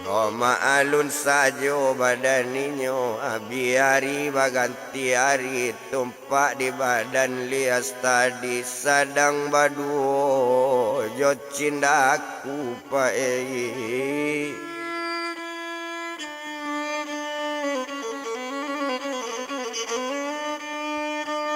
Ko maalun sajo badan inyo, abih ari baganti ari, tumpak di badan lias tadi, sadang baduo jo cindaku pae.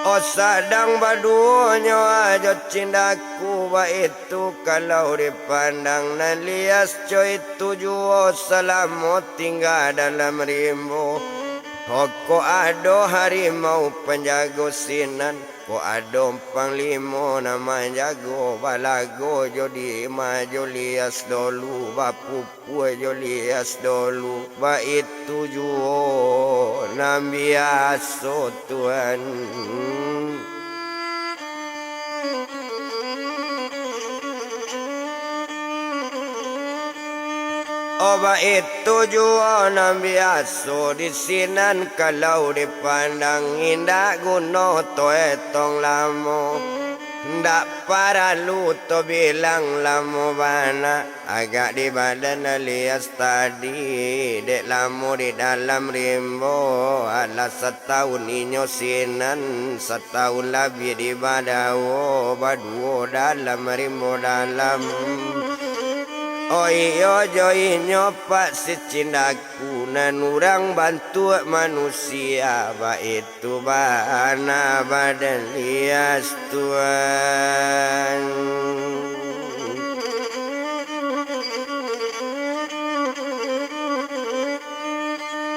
Oh, sadang baduonyo ajo cindaku, baitu kalau dipandang nan lias coitu juo, salamo tingga dalam rimbo. Oh, kok ado harimau panjago sinan, kok ado panglimo nan manjago, balago jo dima jo lias dolu, bapu- pua jo lias dolu, baitu juo nan biaso, Tuan. Oh, baitu juo nan biaso, di sinan kalau dipandang, indak guno toetong lamo, ndak paralu tobilang lamo bana. Agak di badan alias tadi, dek lamo di dalam rimbo, alah satahun inyo sinan, satahun labiah di badawo, baduo dalam rimbo dalam. Oh iyo jo inyo pak si cindaku, nan urang bantuak manusia, baitu bana badan lias Tuan.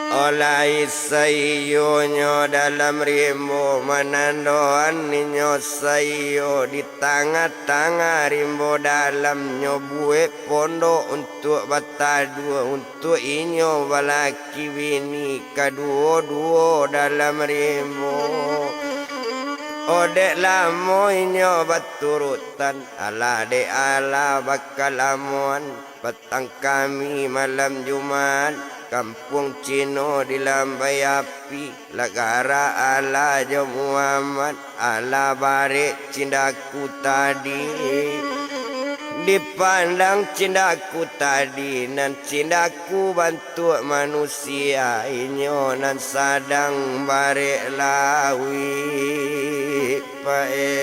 Olai saiyonyo dalam rimbo manandoan inyo saiyo di tangah-tangah rimbo dalam nyo buek pondok untuak bataduah untuak inyo balaki bini kaduo-duo dalam rimbo. Oh, dek lamo inyo baturutan, alah dek alah bakalamoan, patang kami malam Jumat, kampuang Cino di Lambai Api. Lah garak alah jo Muhammad, alah barek cindaku tadi. Dipandang cindaku tadi, nan cindaku bantuak manusia, inyo nan sadang barek lauik. Pae.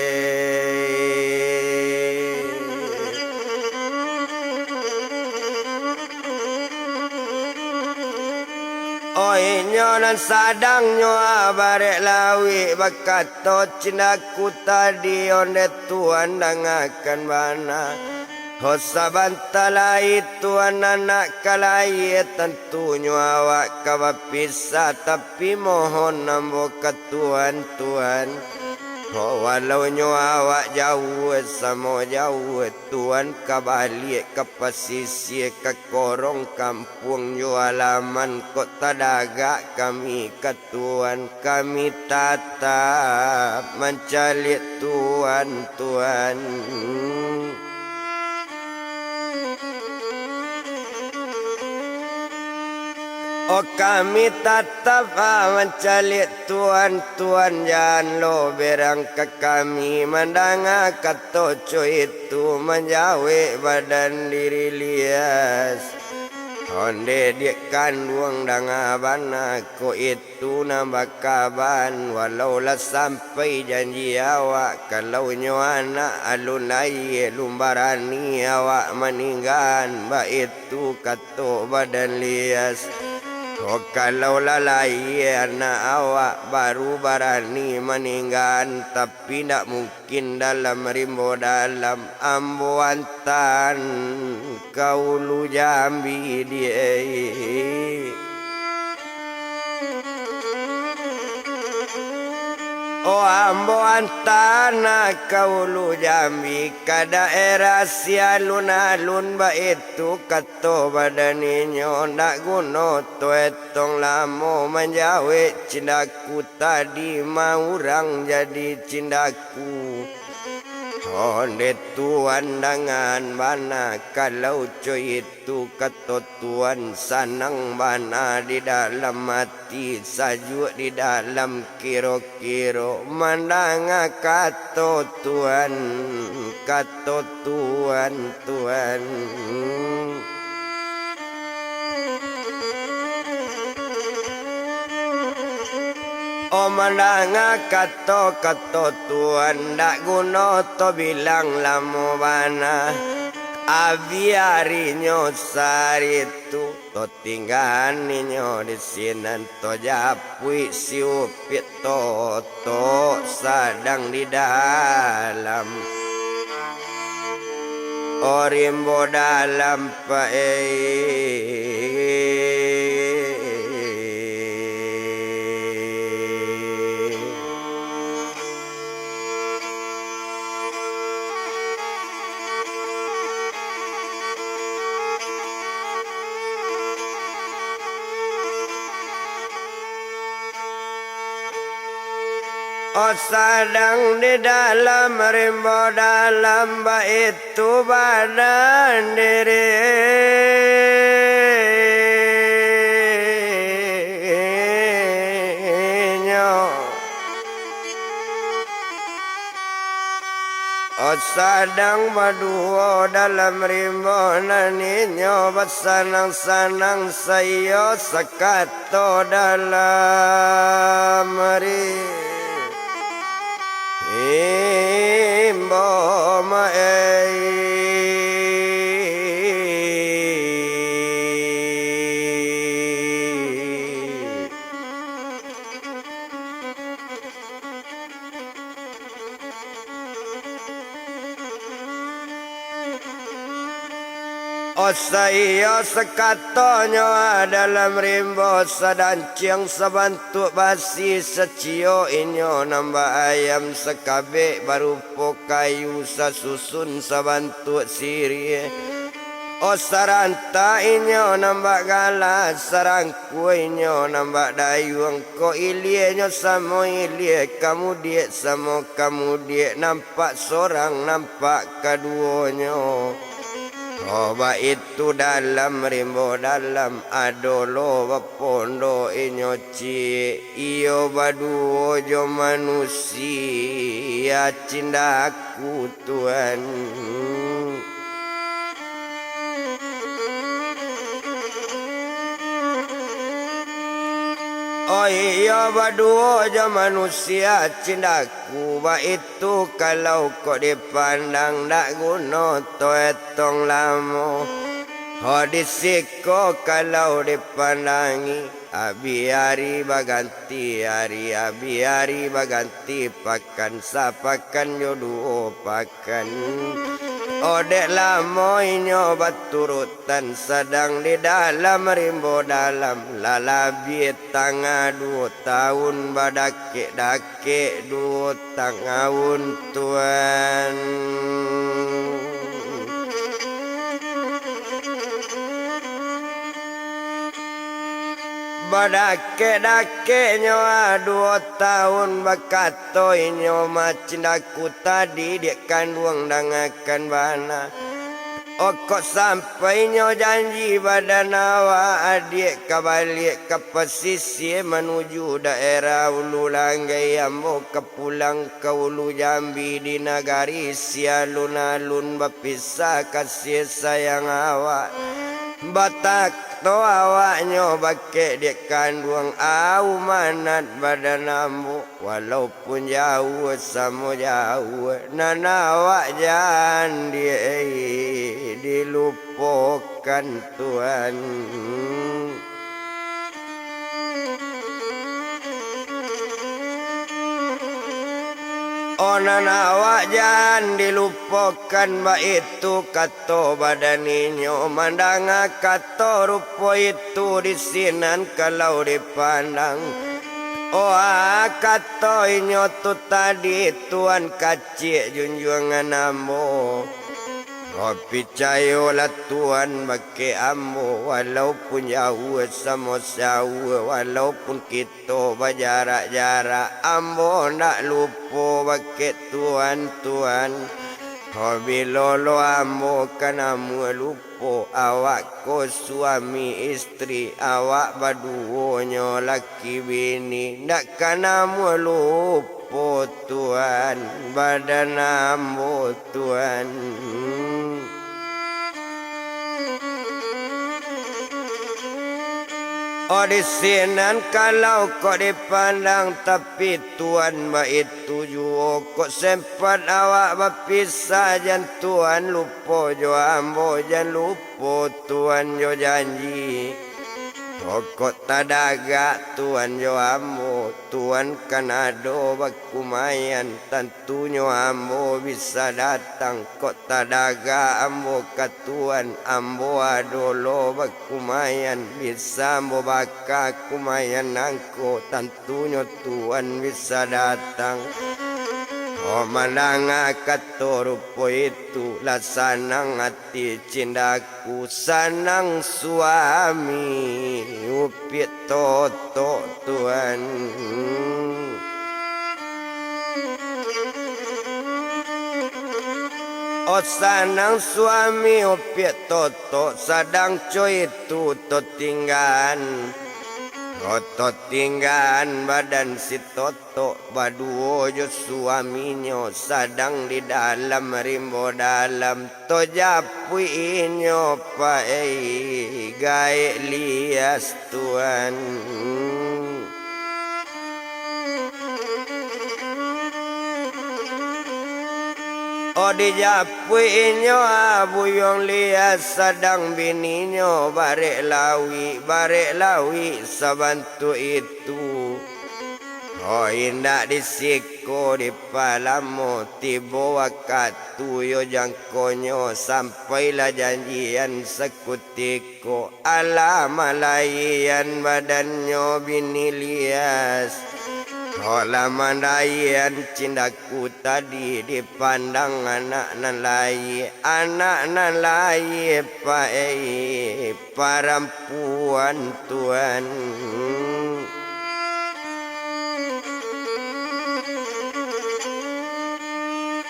Oh, inyo nan sadang nyo barek lauik, bakato cindaku tadi, ondeh Tuan dangakan bana. Ho, sabanta lai Tuan anak ka lahia, tantunyo awak ka bapisah, tapi mohon ambo ka Tuan, Tuan. Ho, walaunyo awak jauah, samo jauah, Tuan ka baliak ka pasisia, ka korong kampuang jo alaman, kok tadagak kami ka Tuan, kami tatap mancaliak Tuan, Tuan. Oh, kami tatap, ah, mancaliak Tuan, Tuan jan lo berang ka kami, mandanga kato co itu, manjawek badan diri lias. Ondeh diak kanduang danga bana ko itu. Tu nan bakaban, walau lah sampai janji awak, kalau nyo anak alun lai, alun barani awak maninggaan, baitu kato badan lias. Oh, kalau lah lai anak awak, baru barani maninggaan, tapi ndak mungkin dalam rimbo dalam, ambo antaan ka Ulu Jambi, diak. Oh, ambo antaan ka Ulu Jambi, ka daerah si alun-alun, baitu kato badan inyo, ndak guno toh etong lamo manjawek cindaku tadi, maurang jadi cindaku. Ondeh Tuan, dangan bana kalau co itu kato Tuan, sanang bana di dalam ati, sajuak di dalam kiro-kiro, mandanga kato Tuan, kato Tuan, Tuan. Oh, mandanga kato-kato Tuan, ndak guno to bilang lamo bana. Abiarinyo saritu, to tinggaan inyo di sinan, to japuik si Upik, to, to sadang di dalam. Oh, rimbo dalam, Pak, eh. Oh, sadang di dalam rimbo dalam, baitu badan dirinyo. Oh, sadang baduo dalam rimbo nan inyo basanang-sanang, saiyo sakato dalam ri-, rimbo, ma-, eh. Oh, saiyo sakatonyo dalam rimbo, sadanciang sabantuak basi, saciyo inyo nan baayam, sakabek barupo kayu, sasusun sabantuak siriah. Oh, saranta inyo nan bak gala, sarang- Kuainyo nan bak dayuang, kok ilianyo samo ilia, kamudiak samo kamudiak, nampak sorang, nampak kaduonyo. Oh, baitu dalam rimbo dalam, ado lo bapondok inyo ciek, iyo baduo jo manusia, cindaku Tuan. Oh iyo, baduo jo manusia, cindaku, baitu kalau kok dipandang, ndak guno to etong lamo. Ho, di siko kalau dipandangi, abih ari baganti ari, abih ari baganti pakan, sapakan jo duo pakan. Odek lamo inyo baturutan, sadang di dalam rimbo dalam, lah labiah tangah duo taun badakek-dakek duo tangah untuan. Badakek-dakeknyo ah duo taun, bakato inyo mah cindaku tadi, diak kanduang dangakan bana. Okok sampai inyo janji badan awak, adiak ka baliak ka pasisia manuju daerah Ulu Langgai, ambo ka pulang ka Ulu Jambi di nagari si alun-alun bapisah kasih sayang awak. Batakto awaknyo bakek diak kanduang, au manat badan ambo. Walaupun jauah samo jauah, nan awak jan di-, dilupokan Tuan. Oh, nan awak jan dilupokan, baitu kato badan inyo, mandanga kato rupo itu di sinan kalau dipandang. Oh, ah, kato inyo tu tadi, Tuan Kaciak junjuangan ambo. Oh, picayolah Tuan bakeh ambo, walaupun jauah samo jauah, walaupun kito bajarak-jarak, ambo ndak lupo bakeh Tuan, Tuan. Oh, bilo lo ambo ka namuah lupo, awak ko suami istri, awak baduonyo laki bini, ndak ka namuah lupo Tuan, badan ambo Tuan. Oh, di sinan kalau kok dipandang, tapi Tuan baitu juo, kok sempat awak bapisah, jan Tuan lupo jo ambo, jan lupo Tuan jo janji. Kok tadagak Tuan jo ambo, Tuan kan ado bakumaian, tantunyo ambo bisa datang. Kok tadagak ambo ka Tuan, ambo ado lo bakumaian, bisa ambo baka kumaian nangko, tantunyo Tuan bisa datang. Oh, mandanga kato rupo itu, lah sanang ati cindaku, sanang suami upiak totok Tuan. Oh, sanang suami upiak totok, sadang co itu totinggaan. Oh, totinggaan badan si totok baduo jo suaminyo, sadang di dalam rimbo dalam, tojapuik inyo paai gaek lias Tuan. Oh, dijapuik inyo ah buyuang lias, sadang bininyo barek lauik, barek lauik sabantuak itu. Oh, indak di siko dipalamo, tibo wakatu yo jangkonyo, sampailah janjian sakutiko. Alah malaian badannyo bini lias. Oh, lah malaian cindaku tadi, dipandang anak nan lahia, anak nan lahia paai parampuan Tuan.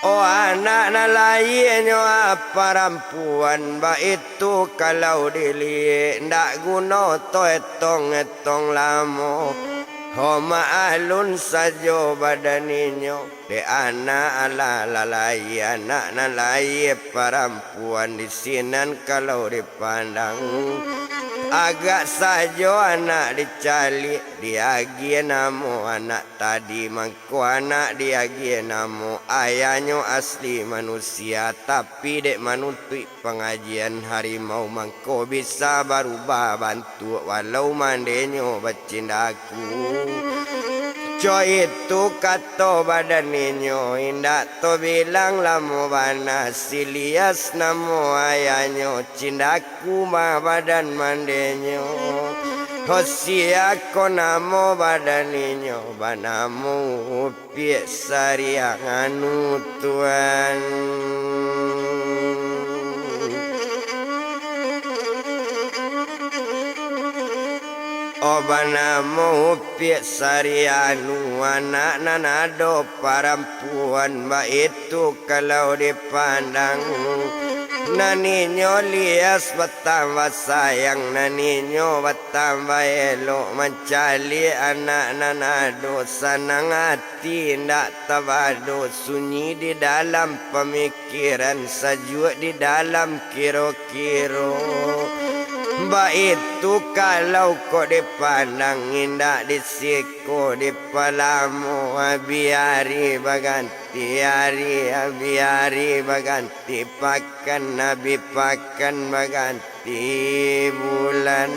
Oh, anak nan lahianyo ah parampuan, baitu kalau diliek, ndak guno to etong-etong lamo. Ho, maalun sajo badan inyo. Dek anak alah lalai, anak nan lahia parampuan di sinan kalau dipandang. Agak sajo anak dicaliak, diagiah namo anak tadi, mangko anak diagiah namo ayahnyo asli manusia, tapi dek manutuik pangajian harimau mangko bisa barubah bantuak walau mandenyo bacindaku. Co itu kato badan inyo, indak tabilang lamo bana, si Lias namo ayahnyo, Cindaku mah badan mandenyo. Ho sia ko namo badan inyo, banamo Upiak Sariah anu tuan. Oh, banamo Upiak Sariah anu anak nan ado parampuan, baitu kalau dipandang. Nan inyo Lias batambah sayang, nan inyo batambah elok, mancaliak anak nan ado, sanang ati indak tabado, sunyi di dalam pamikiran, sajuak di dalam kiro-kiro. Baitu kalau kok dipandang, indak di siko dipalamo, abih ari baganti ari, abih ari baganti pakan, abih pakan baganti bulan.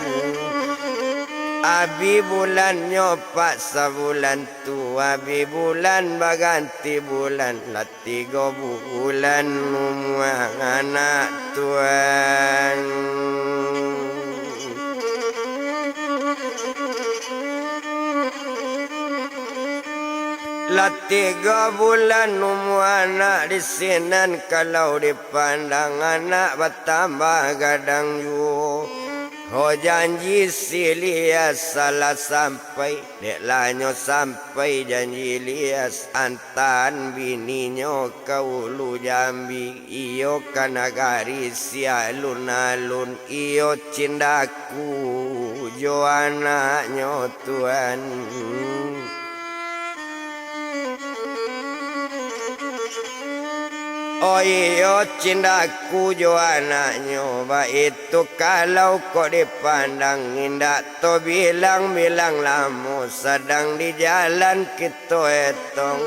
Abih bulannyo pak sabulan tu, abih bulan baganti bulan, lah tigo bulan umua anak tuan. Lah tigo bulan umua anak di sinan, kalau dipandang anak batambah gadang juo. Ho janji si Lias salah sampai, dek lah nyo sampai janji Lias, antaan bininyo ka Ulu Jambi, iyo ka nagari si alun-alun, iyo Cindaku jo anaknyo tuan. Oh iyo, Cindaku jo anaknyo, baitu kalau kok dipandang, indak tabilang-bilang lamo, sadang di jalan kito etong,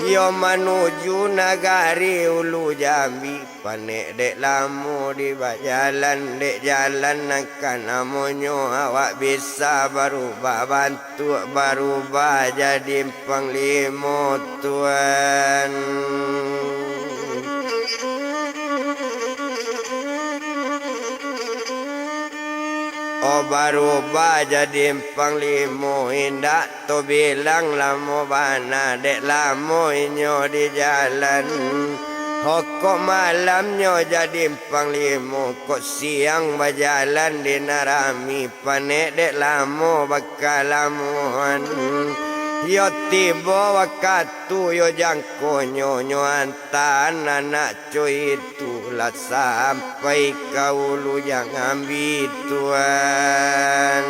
iyo manuju nagari Ulu Jambi. Panek dek lamo di bajalan, dek jalan nan ka namonyo, awak bisa barubah bantuak, barubah jadi panglimo tuan. Oh, barubah jadi panglimo, indak tabilang lamo bana, dek lamo inyo di jalan. Ho kok malamnyo jadi panglimo, kok siang bajalan di nan rami, panek dek lamo bakalamoan. Yo tibo wakatu, yo jangkonyo, nyo antaan anak co itu lah sampai ka Ulu Jambi tuan.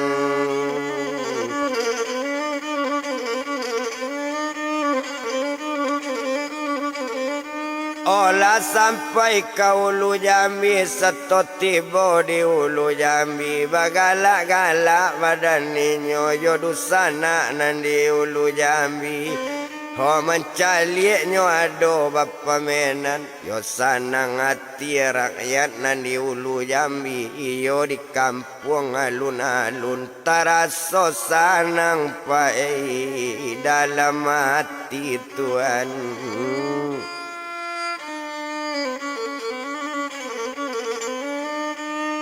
Oh lah sampai ka Ulu Jambi, sato tibo di Ulu Jambi, bagalak-galak badan inyo jo dunsanak nan di Ulu Jambi. Ho mancaliaknyo ado bapamenan, yo sanang ati rakyat nan di Ulu Jambi, iyo di kampuang alun-alun, taraso sanang pai dalam ati tuan.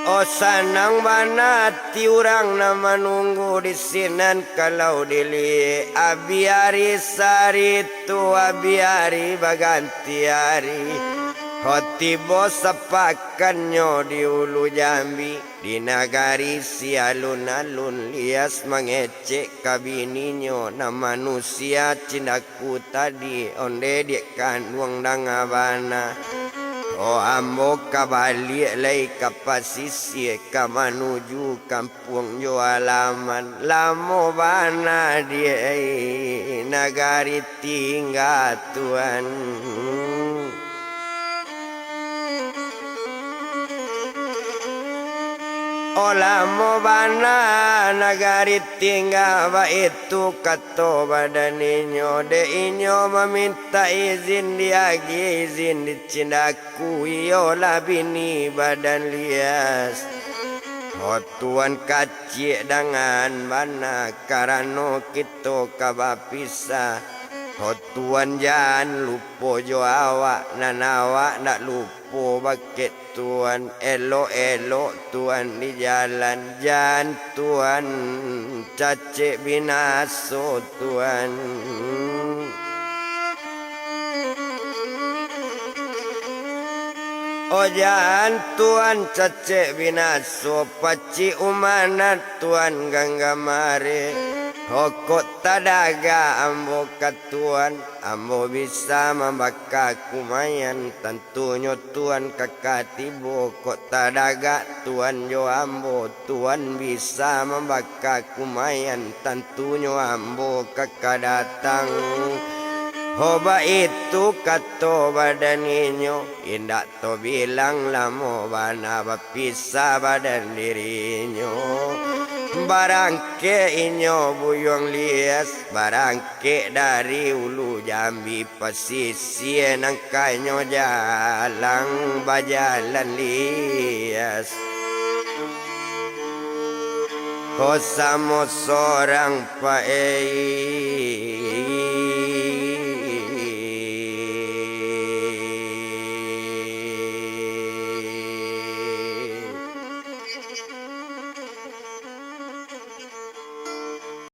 Oh sanang bana ati urang nan manunggu di sinan, kalau diliek abih ari sari tu, abih ari baganti ari. Ho tibo sapakannyo di Ulu Jambi, di nagari si alun-alun, Lias mangecek ka bininyo, nan manusia Cindaku tadi, onde diak kanduang danga bana. Oh ambo ka baliak lai ka pasisia, ka manuju kampuang jo alaman, lamo bana diak nagari tingga tuan. Oh lamo bana nagari tingga, baitu kato badan inyo, dek inyo mamintak izin, diagiah izin di Cindaku, iyolah bini badan Lias. Oh Tuan, kaciak dangan bana, karano kito ka bapisah. Oh Tuan, jan lupo jo awak, nan awak ndak lupo bakeh Tuan. Elok-elok Tuan di jalan, jan Tuan cacek binaso Tuan. Oh jan Tuan cacek binaso, pacik umanat Tuan ganggamare. Oh kok tadagak ambo ka Tuan, ambo bisa mambaka kumayan, tantunyo Tuan ka ka tibo. Kok tadagak Tuan jo ambo, Tuan bisa mambaka kumayan, tantunyo ambo ka ka datang. Ho baitu kato badan inyo, indak tobilang lamo bana bapisah badan dirinyo. Barangkek inyo buyuang lias, barangkek dari ulu Jambi pasisia, nan kanyo jalang bajalan lias. Ko samo sorang paei.